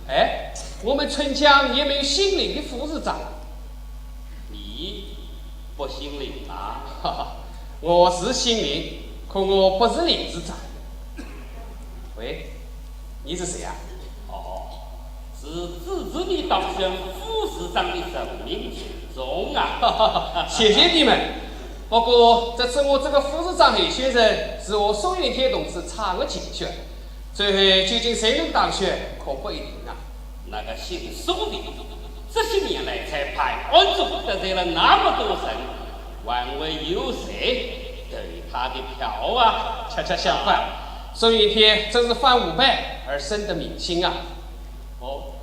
哎，我们春江也没有姓林的副市长。你不姓林吗？哈哈，我是姓林，可我不是林市长。喂，你是谁啊？哦， 是支持你当选副市长的人民群众啊。谢谢你们。不过，这次我这个副市长候选人是和宋云天同志差个劲选，最后究竟谁能当选，可不一定啊。那个姓宋的，这些年来在办案中得罪了那么多人，还会有谁投他的票啊？恰恰相反，宋云天正是反腐败而深得民心啊。 哦，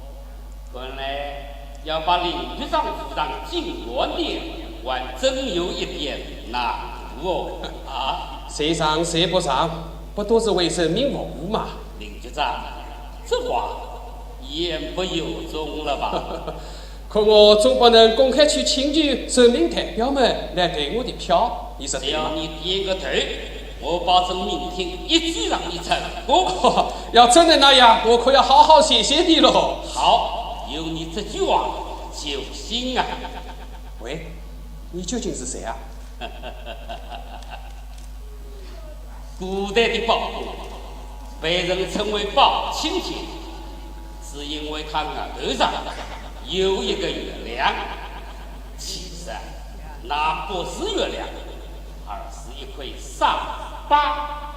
看来要把林局长扶上进院的，还真有一点难度哦。啊？谁让谁不让，不都是为人民服务嘛。林局长，这话言不由衷了吧？可我总不能公开去请求人民代表们来投我的票，你说对吗？只要你点个头， 我保证明天一举让你成功。要真的那样，我可要好好谢谢你喽。好，有你这句话就行啊。喂，你究竟是谁啊？古代的包公被人称为包青天，是因为他额头上有一个月亮。其实啊，那不是月亮， 而是一块伤疤。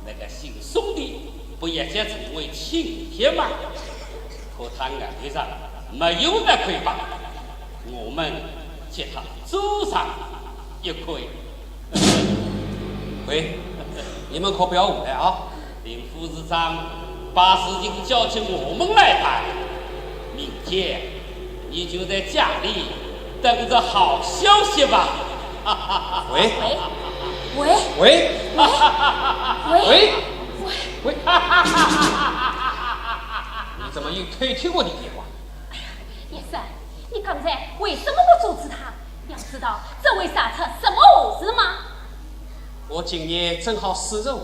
那个姓宋的不也叫称为青天吗？可他额头上没有那块疤，我们给他做上一块。喂，你们可不要胡来啊！ 林副市长，把事情交给我们来办。明天你就在家里等着好消息吧。喂，喂，喂，喂，喂，喂，喂，喂，你怎么又偷听我的电话？哎呀，叶生，你刚才为什么不阻止他？要知道这会惹出什么祸事吗？我今年正好四十五，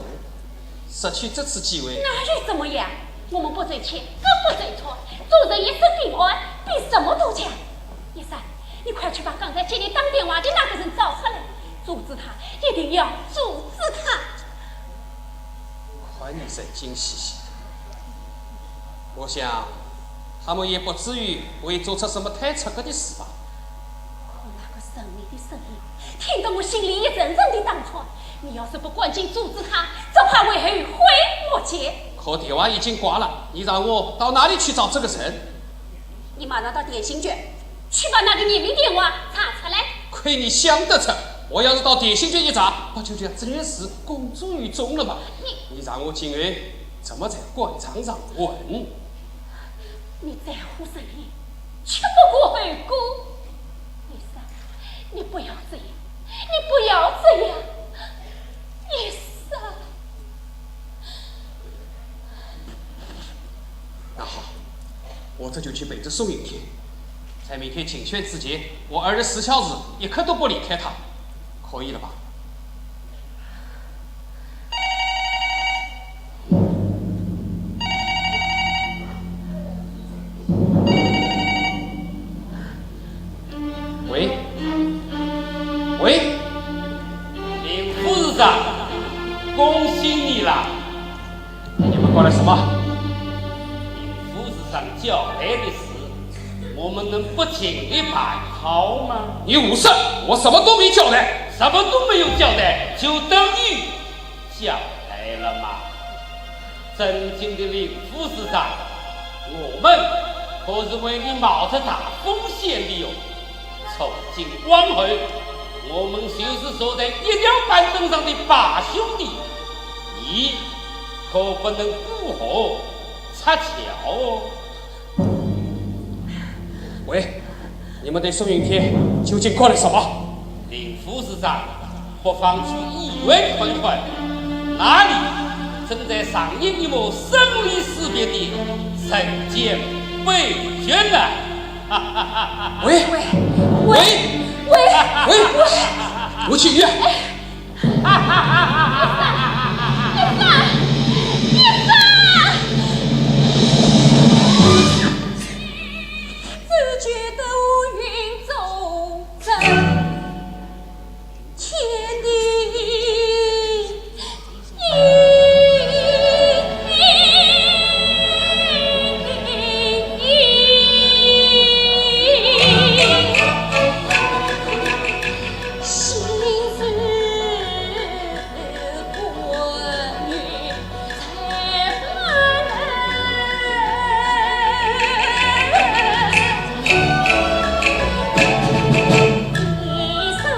失去这次机会。那又怎么样？我们不追钱，更不追错，做人一生平安，比什么都强。叶生，你快去把刚才给你打电话的那个人找出来，阻止他，一定要阻止他。看你神经兮兮的，我想那么也不至于会做出什么太出格的事吧？可那个神秘的声音，听得我心里一阵阵的打颤。你要是不赶紧阻止他，只怕会后悔莫及。可电话已经挂了，你让我到哪里去找这个人？你马上到电信局去把那个人名电话查出来。亏你想得出，我要是到电信局一查，不就将这件事公诸于众了吗？你，你让我今后怎么在官场上混？ 你在乎生意，却不顾后果。医生，你不要这样，你不要这样，医生。那好，我这就去陪着宋云天，在明天请宣之前，我二十四小时一刻都不离开他，可以了吧？ 喂，喂，林副市长，恭喜你啦！你们过来什么？林副市长交代的事，我们能不尽力办好吗？你胡说！我什么都没交代。什么都没有交代，就等于 交代了吗？尊敬的林副市长，我们可是为你冒着大风险的哟。从今往后，我们就是坐在一条板凳上的八兄弟，你可不能过河拆桥哦。 喂，你们对宋云天究竟干了什么？林副市长，不妨去医院看一看，那里正在上演一幕生离死别的人间悲剧呢。喂，喂，喂，喂，我去医院。 医生，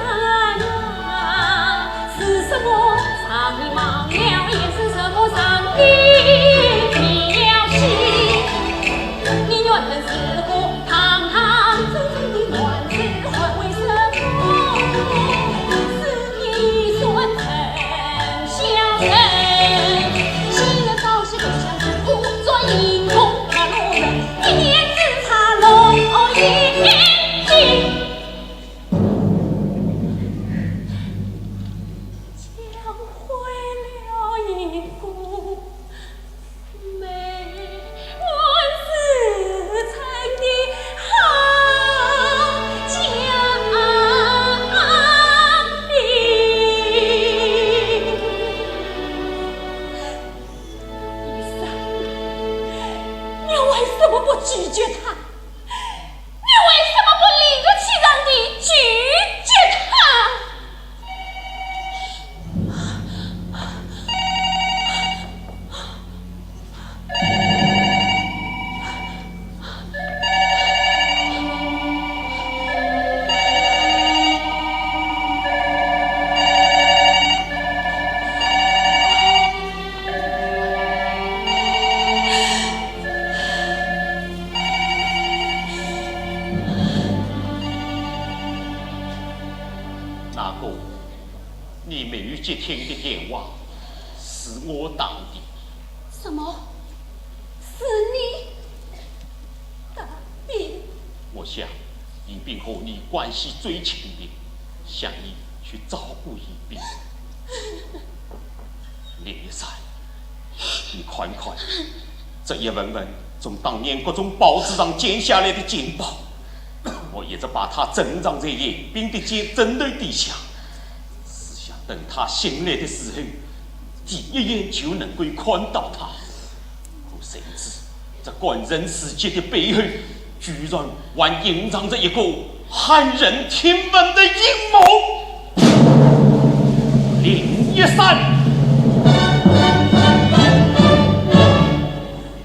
你为什么不拒绝他？ 你为什么不理直气壮地拒绝他？ 那个你没有接听的电话，是我打的。什么？是你打的？我想，宜宾和你关系最亲的，想你去照顾宜宾。 林医生，你看看，这一份份从当年各种报纸上剪下来的剪报，我一直把它珍藏在宜宾的枕枕头底下，只想等他醒来的时候，第一眼就能够看到他。可谁知，这感人至极的背后，居然还隐藏着一个骇人听闻的阴谋。林一山，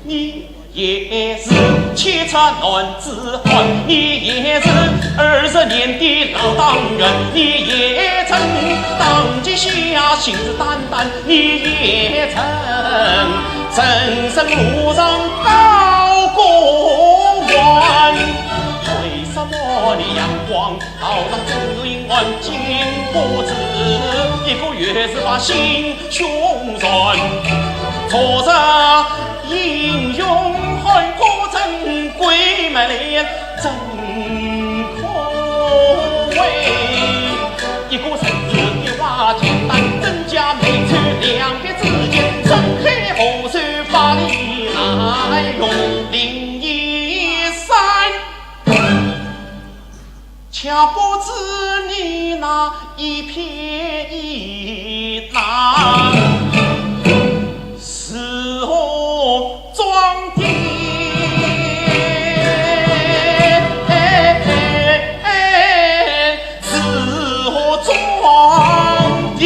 你也是七尺男子汉，你也是二十年的老党员，你也曾当街下信誓旦旦，你也曾 人生路上高过弯，为什么你阳光道上走一弯，经不住一个月是把心胸软？做着英雄汉，可珍贵美丽真可贵。一个人是一把金担，真假美丑两 之间，真黑和水把你来用。林一山，却不知你那一片一捺是何装点，是何装点。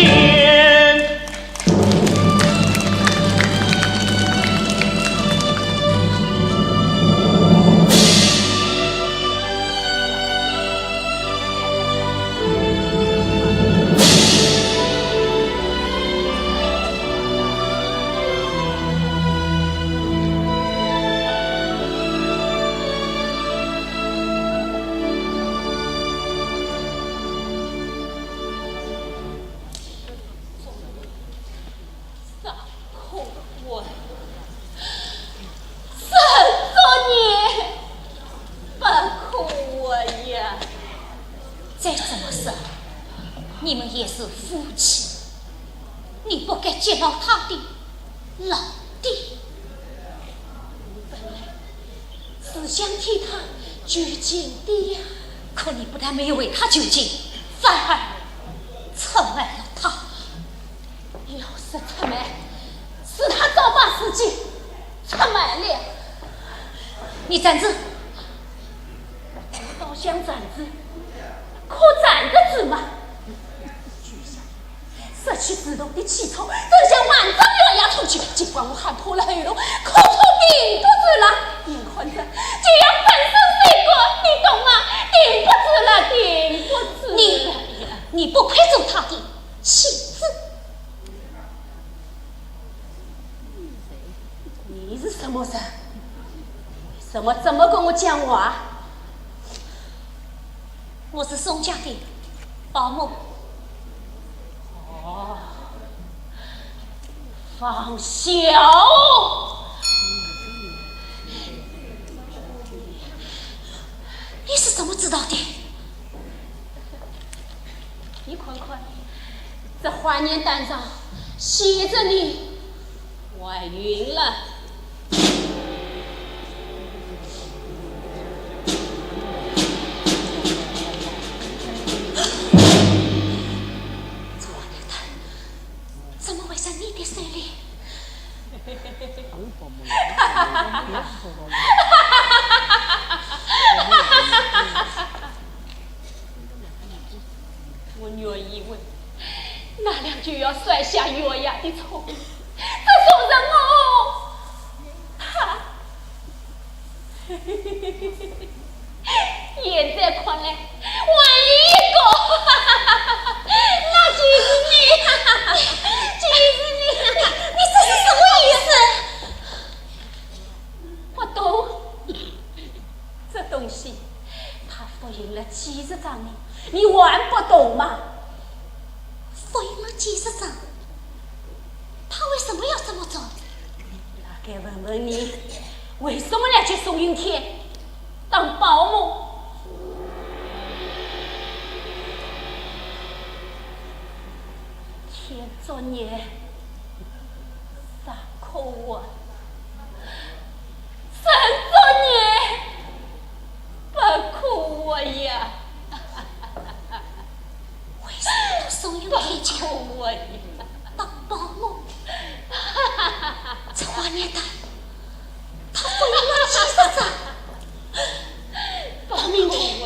啥可恶，真作孽，不可恶呀！再怎么说，你们也是夫妻，你不该揭露他的老底。本来 是想替他求情的呀。可你不但没有为他求情，反而出卖了他。要说出卖，是他早把自己出卖了。你站住！我倒想站住，可站得住吗？ 失去主动的气冲，真想满嘴要压出去，尽管我喊破了喉咙，可冲顶不住了。眼看着就要粉身碎骨，你懂吗？顶不住了，顶不住了。你，你不配做他的妻子。你是什么人？为什么这么跟我讲话？ 我是宋家的保姆。哦，方晓！你是怎么知道的？你看看，这怀念单上写着你 怀孕了。这王八蛋，怎么会在你的手里？ 我原以为那辆就要摔下悬崖的车，这种人哦，他，现在看来，还有一个，那就是你，就是你。你，你这是什么意思？不懂。 这东西，他复印了几十张呢，你还不懂吗？复印了几十张，他为什么要这么做？那该问问你，为什么要给宋云天当保姆？天作孽，啥可恶啊！ 真作孽，不可恶呀！为什么要送人回家？不可恶呀！当保姆，这王八蛋，他不应阿嫂，我明天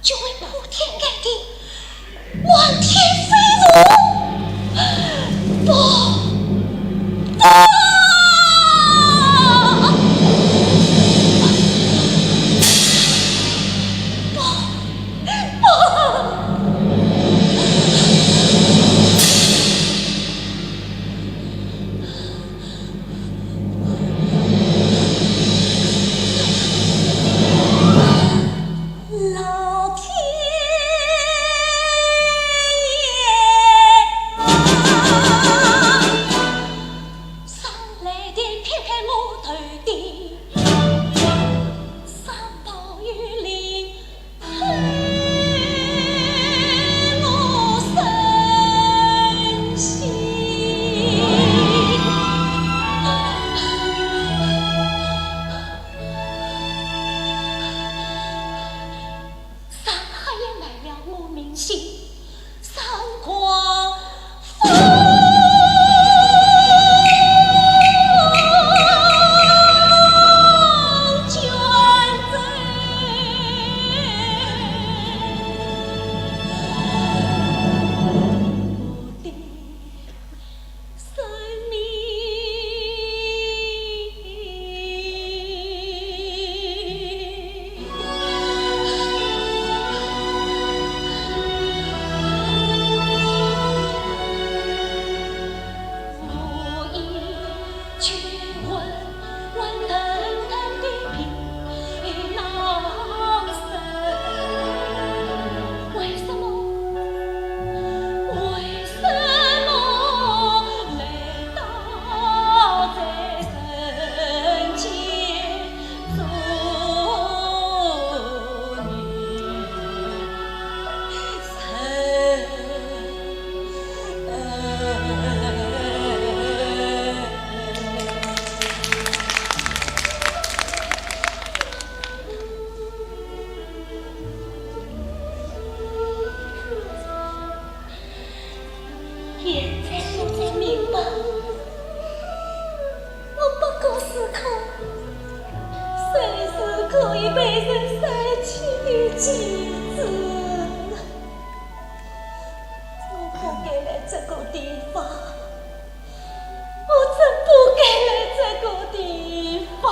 就会铺天盖地，满天飞舞。不，不，不，不。 老天爷啊，上来的偏偏我头顶，三宝有灵， 为什么？为什么来到这人间做人？ 现在我才明白，我不过是颗随时可以被人甩弃的棋子。我不该来这个地方，我真不该来这个地方。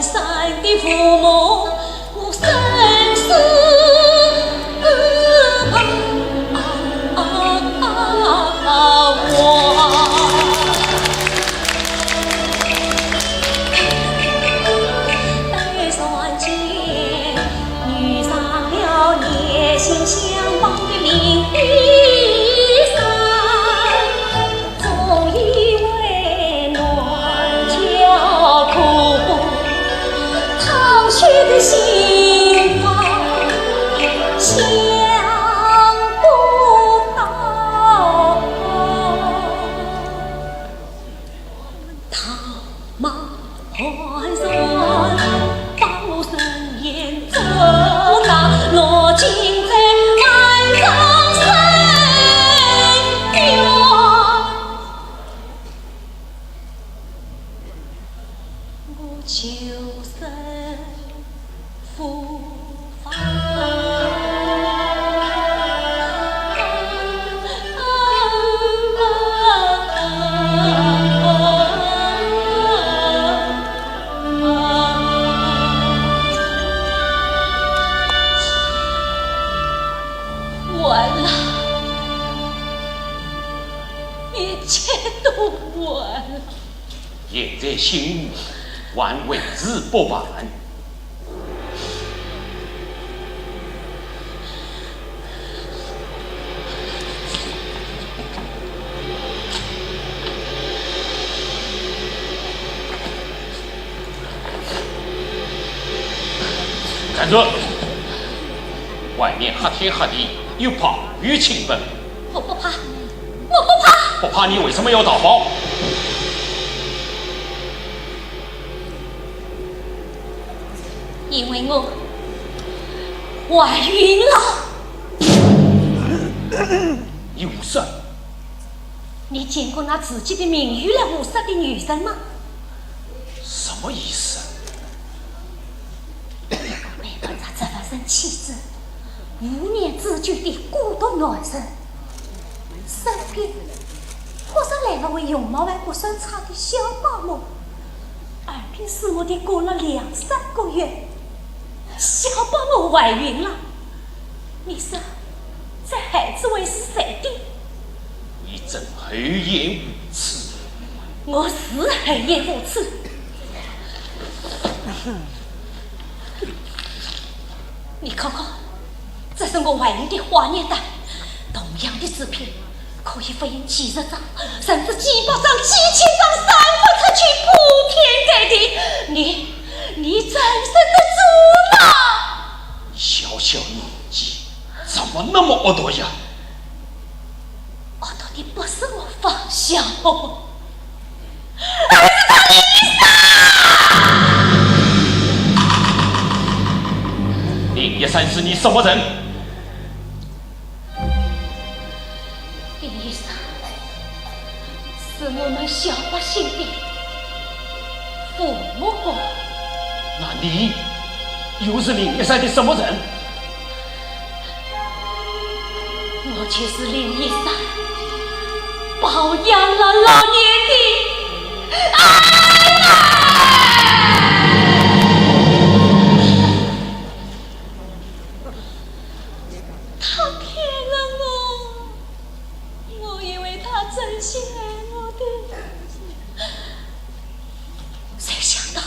山的父母，我生死啊啊啊啊！悲酸间，遇上了热心相帮的林医生。 总以为暖条裤，淌血的心房想不到。他 马汉山把我顺眼做大，落进在万丈深渊，我就身 无法。完了，一切都完了。 现在醒悟，还为时不晚。站住！外面黑天黑地，又怕又兴奋。我不怕， 我不怕。不怕你为什么要逃跑？因为我怀孕了。你胡说！你见过拿自己的名誉来胡说的女人吗？什么意思？ 没办法，这份人气质，无面之举的孤独男人，身边忽然来了位容貌还不算差的小保姆，二品四目的过了两三个月，小保姆怀孕了。你说，这孩子会是谁的？你真厚颜无耻！我是厚颜无耻。 你看看，这是我怀孕的化验单，同样的纸片，可以复印几十张，甚至几百张、几千张，散发出去，铺天盖地。你，你承受得住吗？小小年纪，怎么那么恶毒呀？ 恶毒的不是我方小红，而是他林医生！林医生是你什么人？林医生是我们小百姓的父母官。那你又是林医生的什么人？ 我就是林医生，包养了老年的儿啊！他骗了我，我以为他真心爱我的，谁想到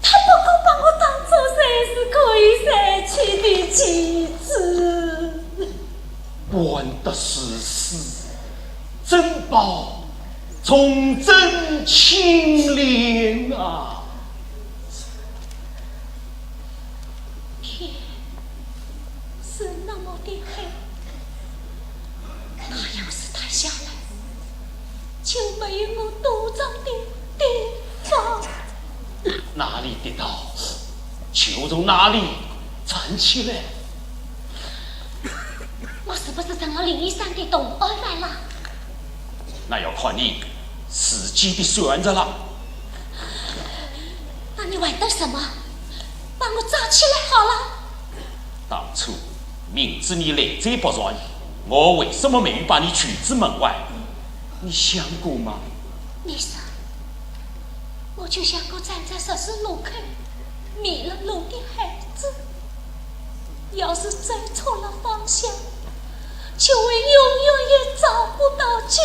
他不过把我当作随时可以散去的棋子。官得如此，珍宝重振青莲啊！天是那么的黑，太阳是塌下来， 就没有我躲藏的地方。哪里跌倒，就从哪里站起来。我是不是成了林医生的同案犯了？那要看你自己的选择了。那你还等什么？把我抓起来好了。 当初明知你来者不善，我为什么没有把你拒之门外？你想过吗？你说，我就像个站在十字路口迷了路的孩子，要是走错了方向，就会永远也找不到家。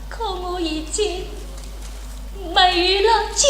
可我已经没有了家。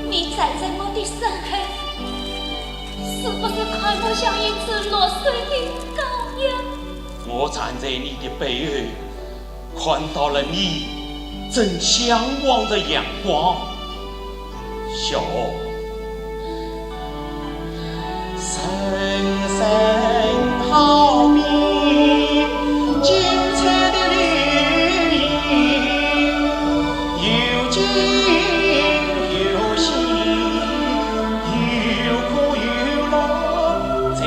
你站在我的身后， 是不是看我像一只落水的羔羊？我站在你的背后，看到了你正向往的阳光。小红，深深好比精彩的旅行，有惊有喜， 有苦有乐在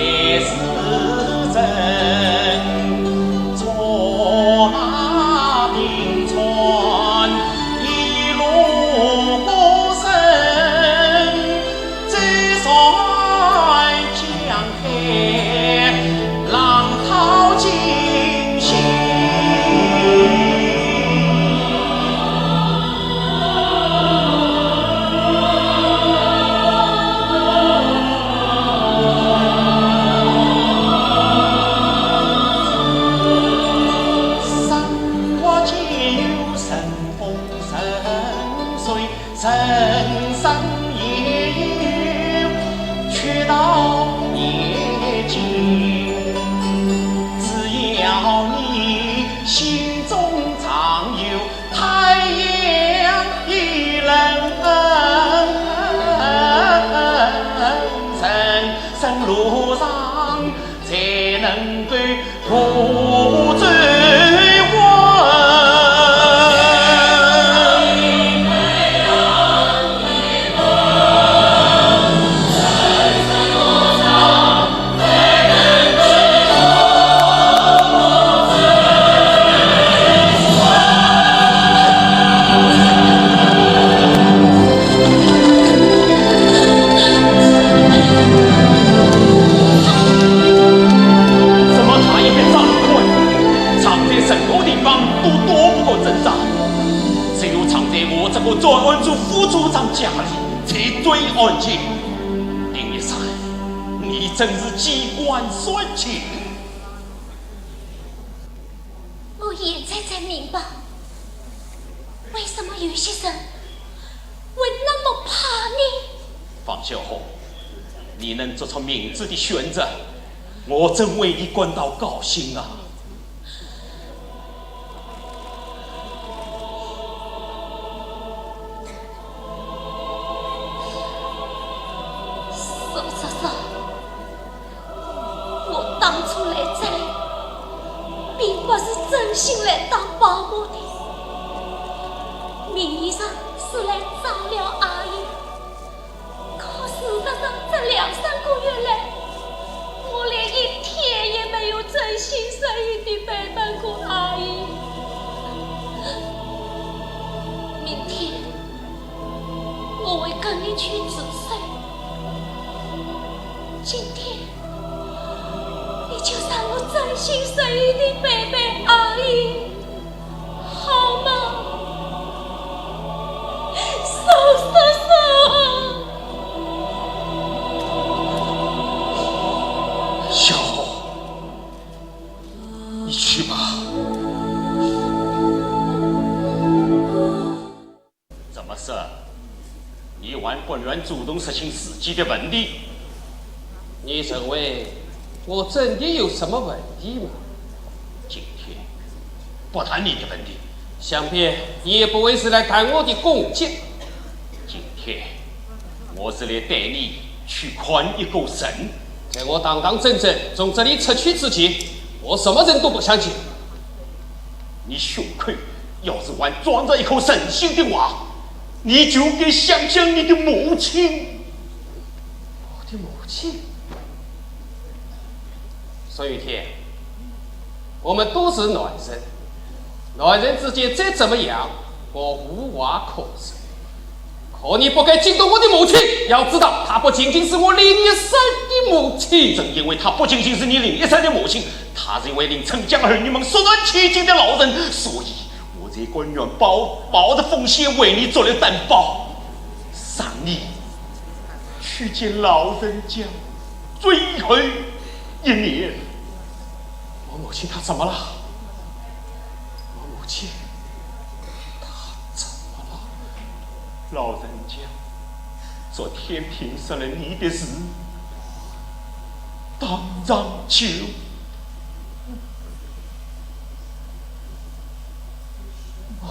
什么茶叶被藏款？藏在任何地方都躲不过挣扎。只有藏在我这个专案组副组长家里，才最安全。林一山，你真是机关算尽。我现在才明白，为什么有些人 会那么怕你？方小红，你能做出明智的选择，我真为你感到高兴啊！叔叔叔， 我当初来这里，并不是真心来当保姆的，名义上是来照料阿姨。可事实上，这两三个月来，我连一天也没有真心实意地陪伴过阿姨。明天， 我会跟你去自首。今天，你就让我真心实意地陪陪阿姨，好吗？叔叔叔！小红，你去吧。 怎么说？你还不愿主动说清自己的问题？你认为我真的有什么问题吗？今天不谈你的问题。想必你也不会是来谈我的功绩。今天我是来带你去看一个人。在我堂堂正正从这里出去之前，我什么人都不想见。 你胸口要是还装着一颗人心的话，你就该想想你的母亲。我的母亲？孙雨天，我们都是男人，男人之间再怎么样，我无话可说。 可你不该惊动我的母亲。要知道，她不仅仅是我林一山的母亲。正因为她不仅仅是你林一山的母亲，她是一位令陈家儿女们肃然起敬的老人，所以我才甘愿冒，冒着风险为你做了担保。让你去见老人家最后一面。我母亲她怎么了？我母亲 她怎么了？老人家昨天平说了你的事，当场就……啊！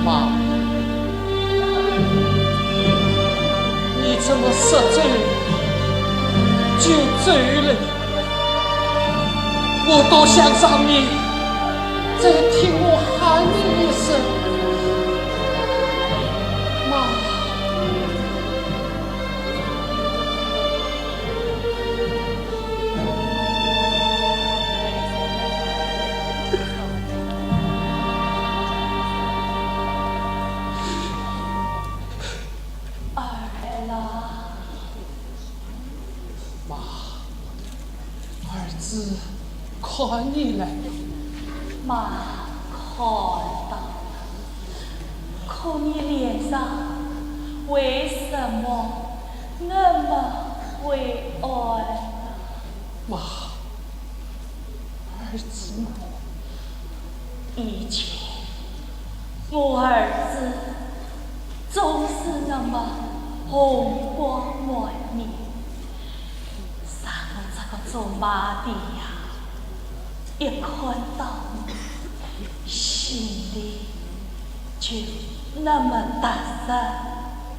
妈，你怎么说走就走了？我多想让你再听我喊你一声，妈。 儿啊，妈，儿子看你来。妈看到了，可你脸上为什么那么灰暗呢？妈， 儿子。以前，我儿子总是那么红光满面，像我这个做妈的呀，一看到你，心里 就那么踏实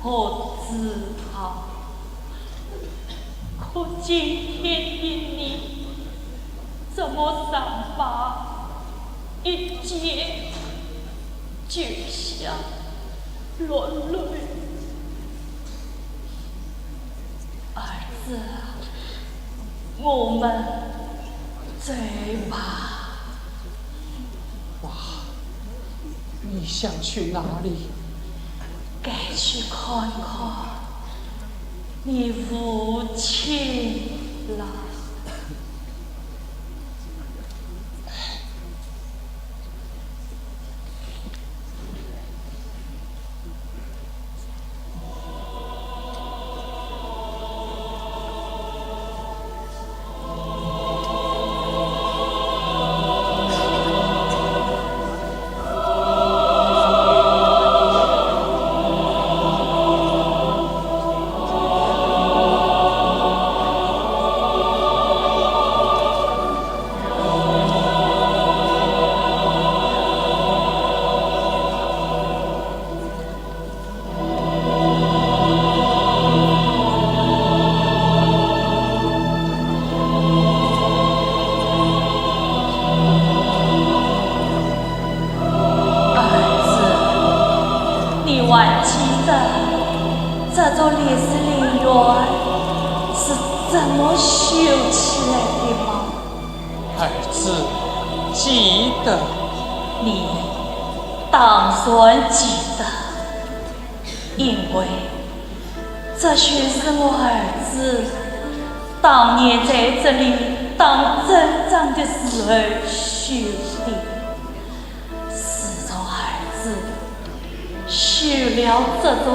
和自豪。可今天的你，怎么伤疤一见就像落泪？儿子啊，我们走吧。 哇，你想去哪里？该去看看你父亲了。 儿子，你还记得这座烈士陵园是怎么修起来的吗？儿子记得。你当然记得，因为这就是我儿子当年在这里当镇长的时候绣的。自从儿子 绣了这座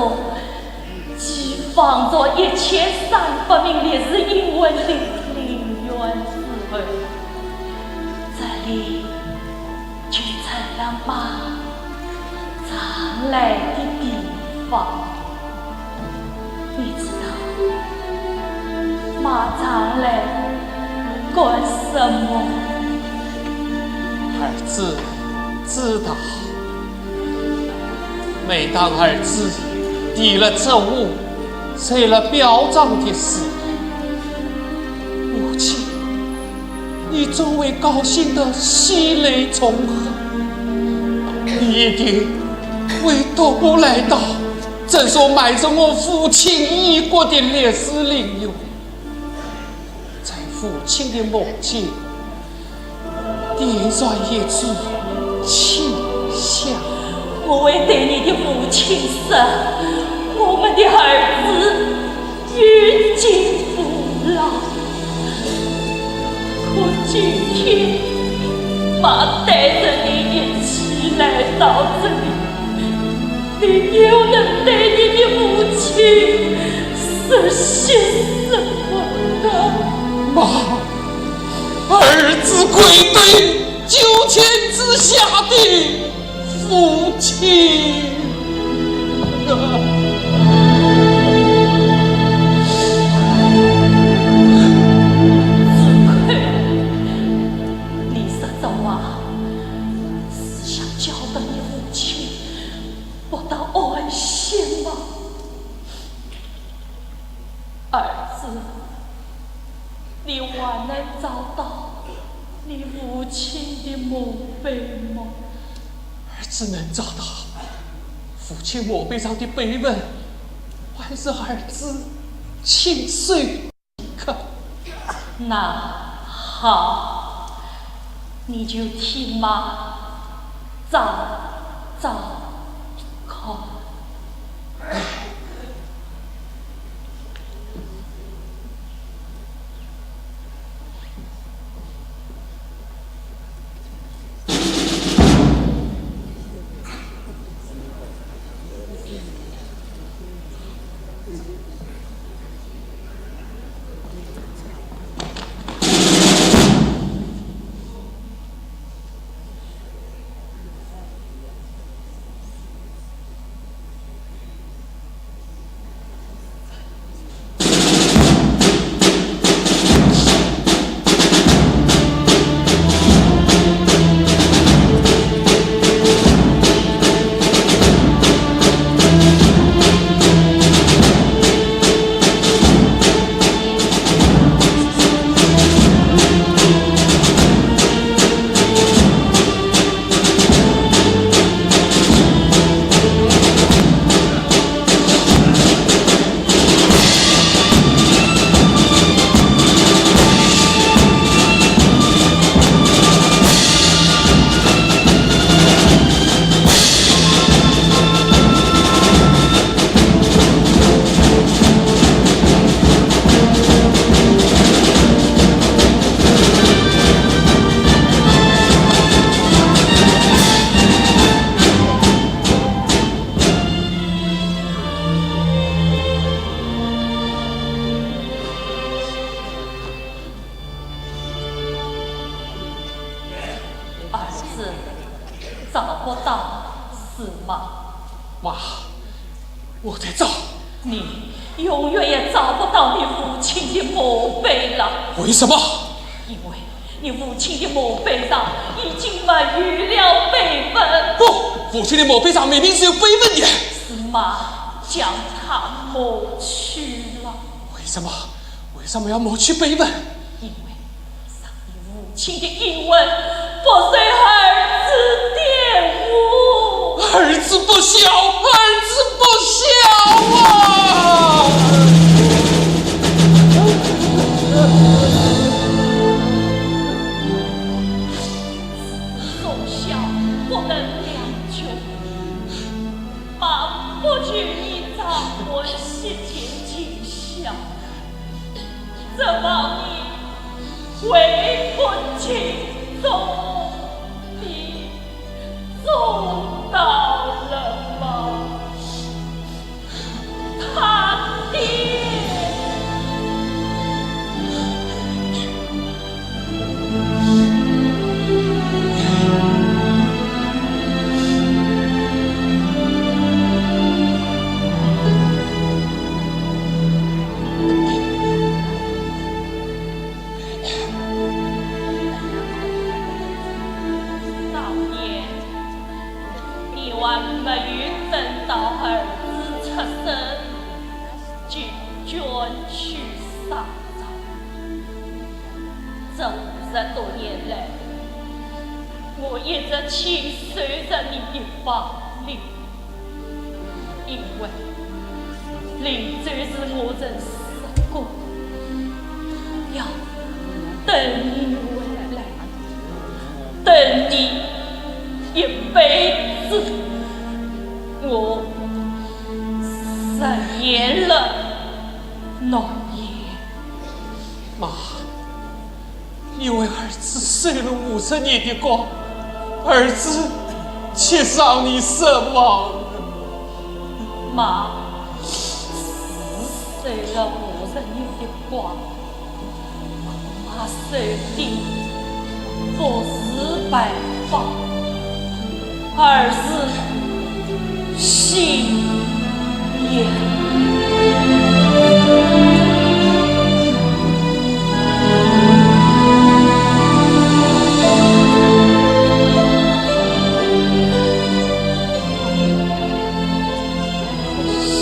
寄放着一千三百名烈士英魂的陵园之后，这里就成了马常来的地方。你知道马常来干什么？儿子知道。 每当儿子提了这物，吹了表彰的时候，母亲，你总会高兴得喜泪从横。你一定会踱步来到这座埋着我父亲遗骨的烈士陵园，在父亲的墓前 点上一支清香。我会对你的父亲说，我们的儿子已经不老，可今天马带着你一起来到这里，你又能对你的父亲说些什么呢？妈， 儿子跪对九泉之下的父亲啊！子亏，你说这话是想教导你父亲不得安心吗？ 儿子，你还能找到你父亲的墓碑吗？儿子能找到，父亲墓碑上的碑文，还是儿子亲手刻。那好，你就替马找找看。儿子，找不到是吗？妈，我在找。你永远也找不到你父亲的墓碑了。为什么？因为你父亲的墓碑上已经没有了碑文。不，父亲的墓碑上明明是有碑文的。是马将它抹去了。为什么？为什么要抹去碑文？因为 你父亲的英魂不受儿子玷污。儿子不孝，儿子不孝啊！为国尽忠，你做到了吗？他爹。 少年，你还没有等到儿子出生，就捐躯上阵。这五十多年来，我一直牵手着你的亡灵。 因为灵柩是我曾说过，要等你回来，等你一辈子，我实现了诺言。妈， 因为儿子受了五十年的光，儿子却让你失望了。妈，是受了五十年的光，妈受的不是白发， 而是信仰。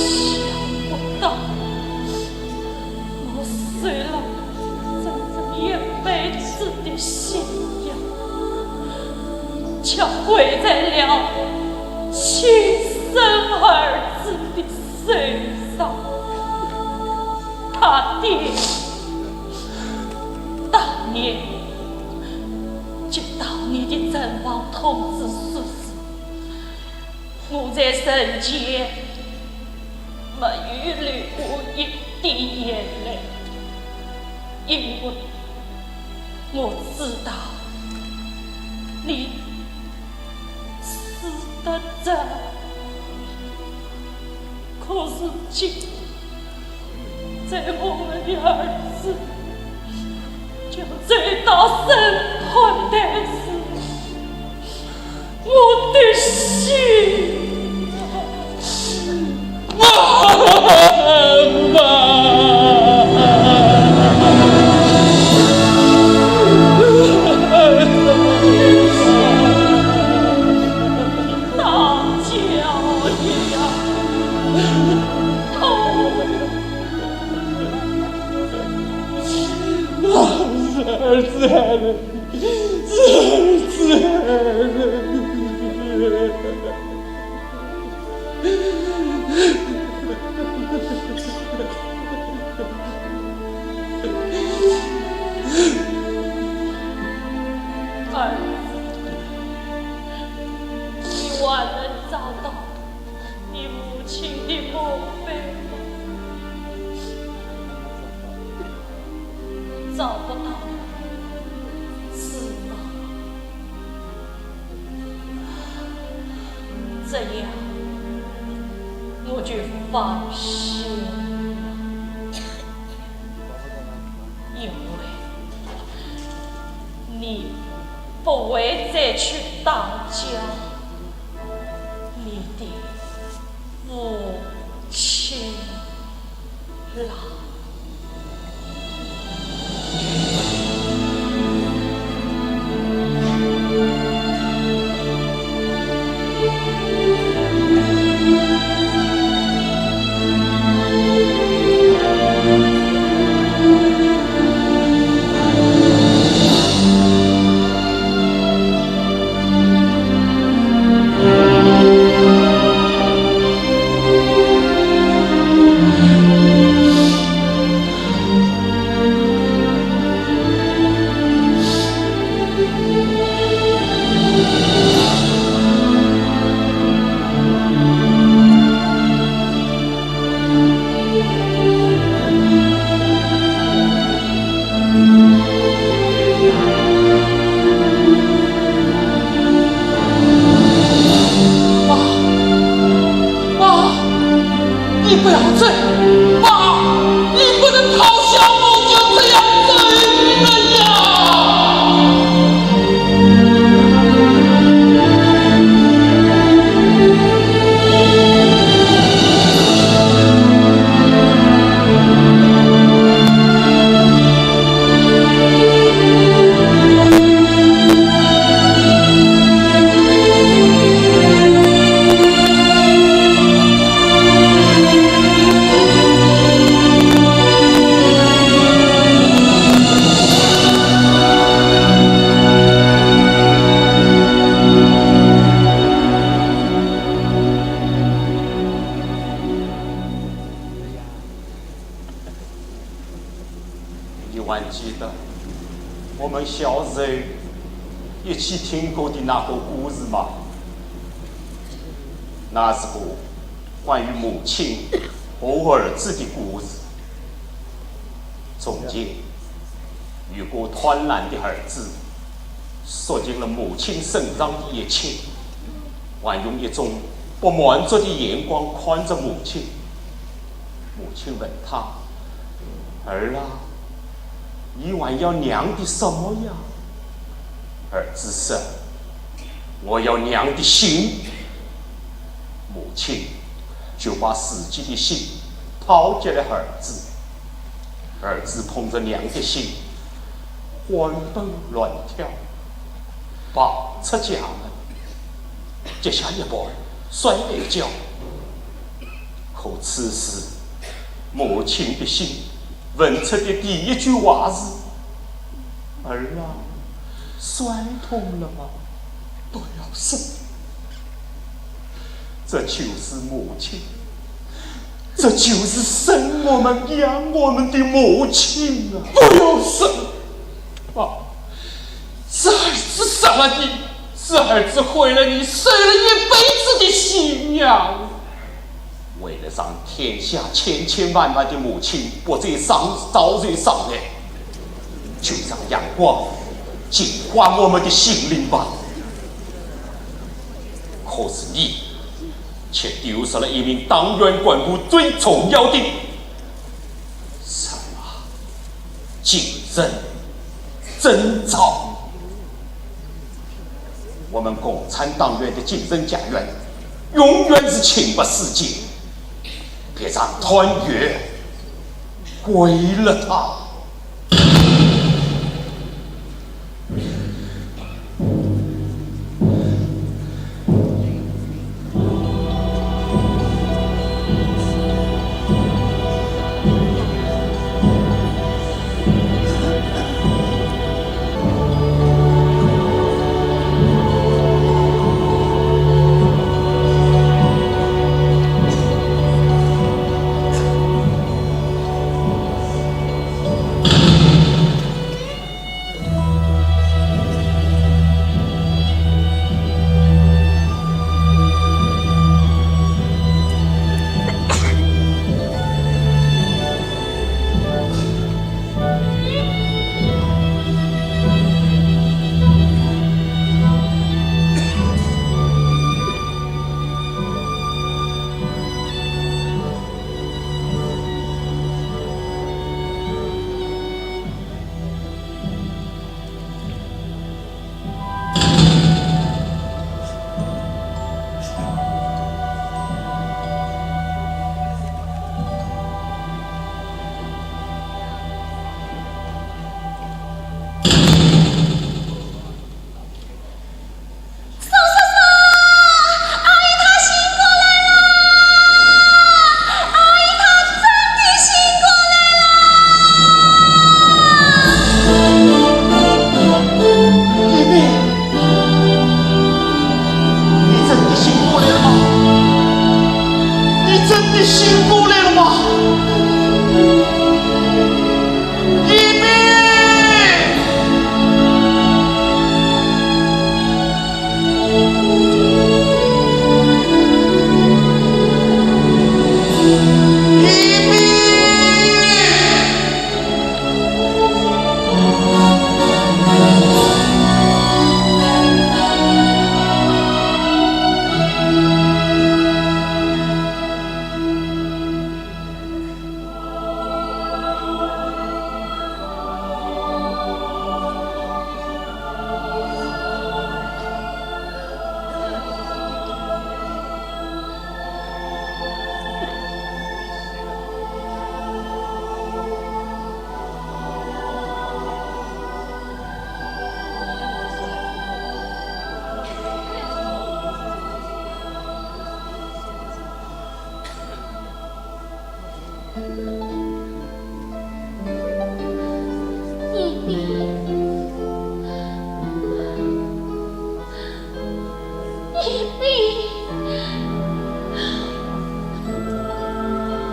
想不到， 我受了整整一辈子的信仰，却毁在了亲生儿子的手上。他爹，当年接到你的阵亡通知书时，我在人间 没有流过一滴眼泪，因为我知道你死得早。可是今，在我们的儿子将走到审判台时， 我的心。妈妈，大家呀，哦。 儿子来了，儿子来了。儿子，你还能找到 你母亲的墓碑吗？找不到，是吗？这样我就放心了。 因为你不会再去打搅你的父亲了。还记得我们小时候一起听过的那个故事吗？那是个关于母亲和儿子的故事。从前有个贪婪的儿子，索尽了母亲身上的一切，还用一种不满足的眼光看着母亲。母亲问他：“儿啊，你还要娘的什么呀？”儿子说：“我要娘的心。”母亲就把自己的心抛给了儿子。儿子捧着娘的心，欢蹦乱跳，跑出家门，跌下一半，摔了一跤。可此时，母亲的心问出的第一句话是：“儿啊，摔痛了吗？不要说。”这就是母亲，这就是生我们养我们的母亲啊！不要说啊，是儿子杀了你，是儿子毁了你受了一辈子的心呀！为了让天下千千万万的母亲不再伤遭受伤害，就让阳光净化我们的心灵吧。可是你却丢失了一名党员干部最重要的什么？精神征召。我们共产党员的精神家园永远是情不自禁，别让团员毁了它。叔叔叔，阿姨她醒过来了！阿姨她真的醒过来了！一鸣，你真的醒过来了吗？你真的醒过来了吗？一鸣！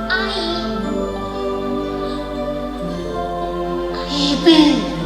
阿姨，阿姨， B。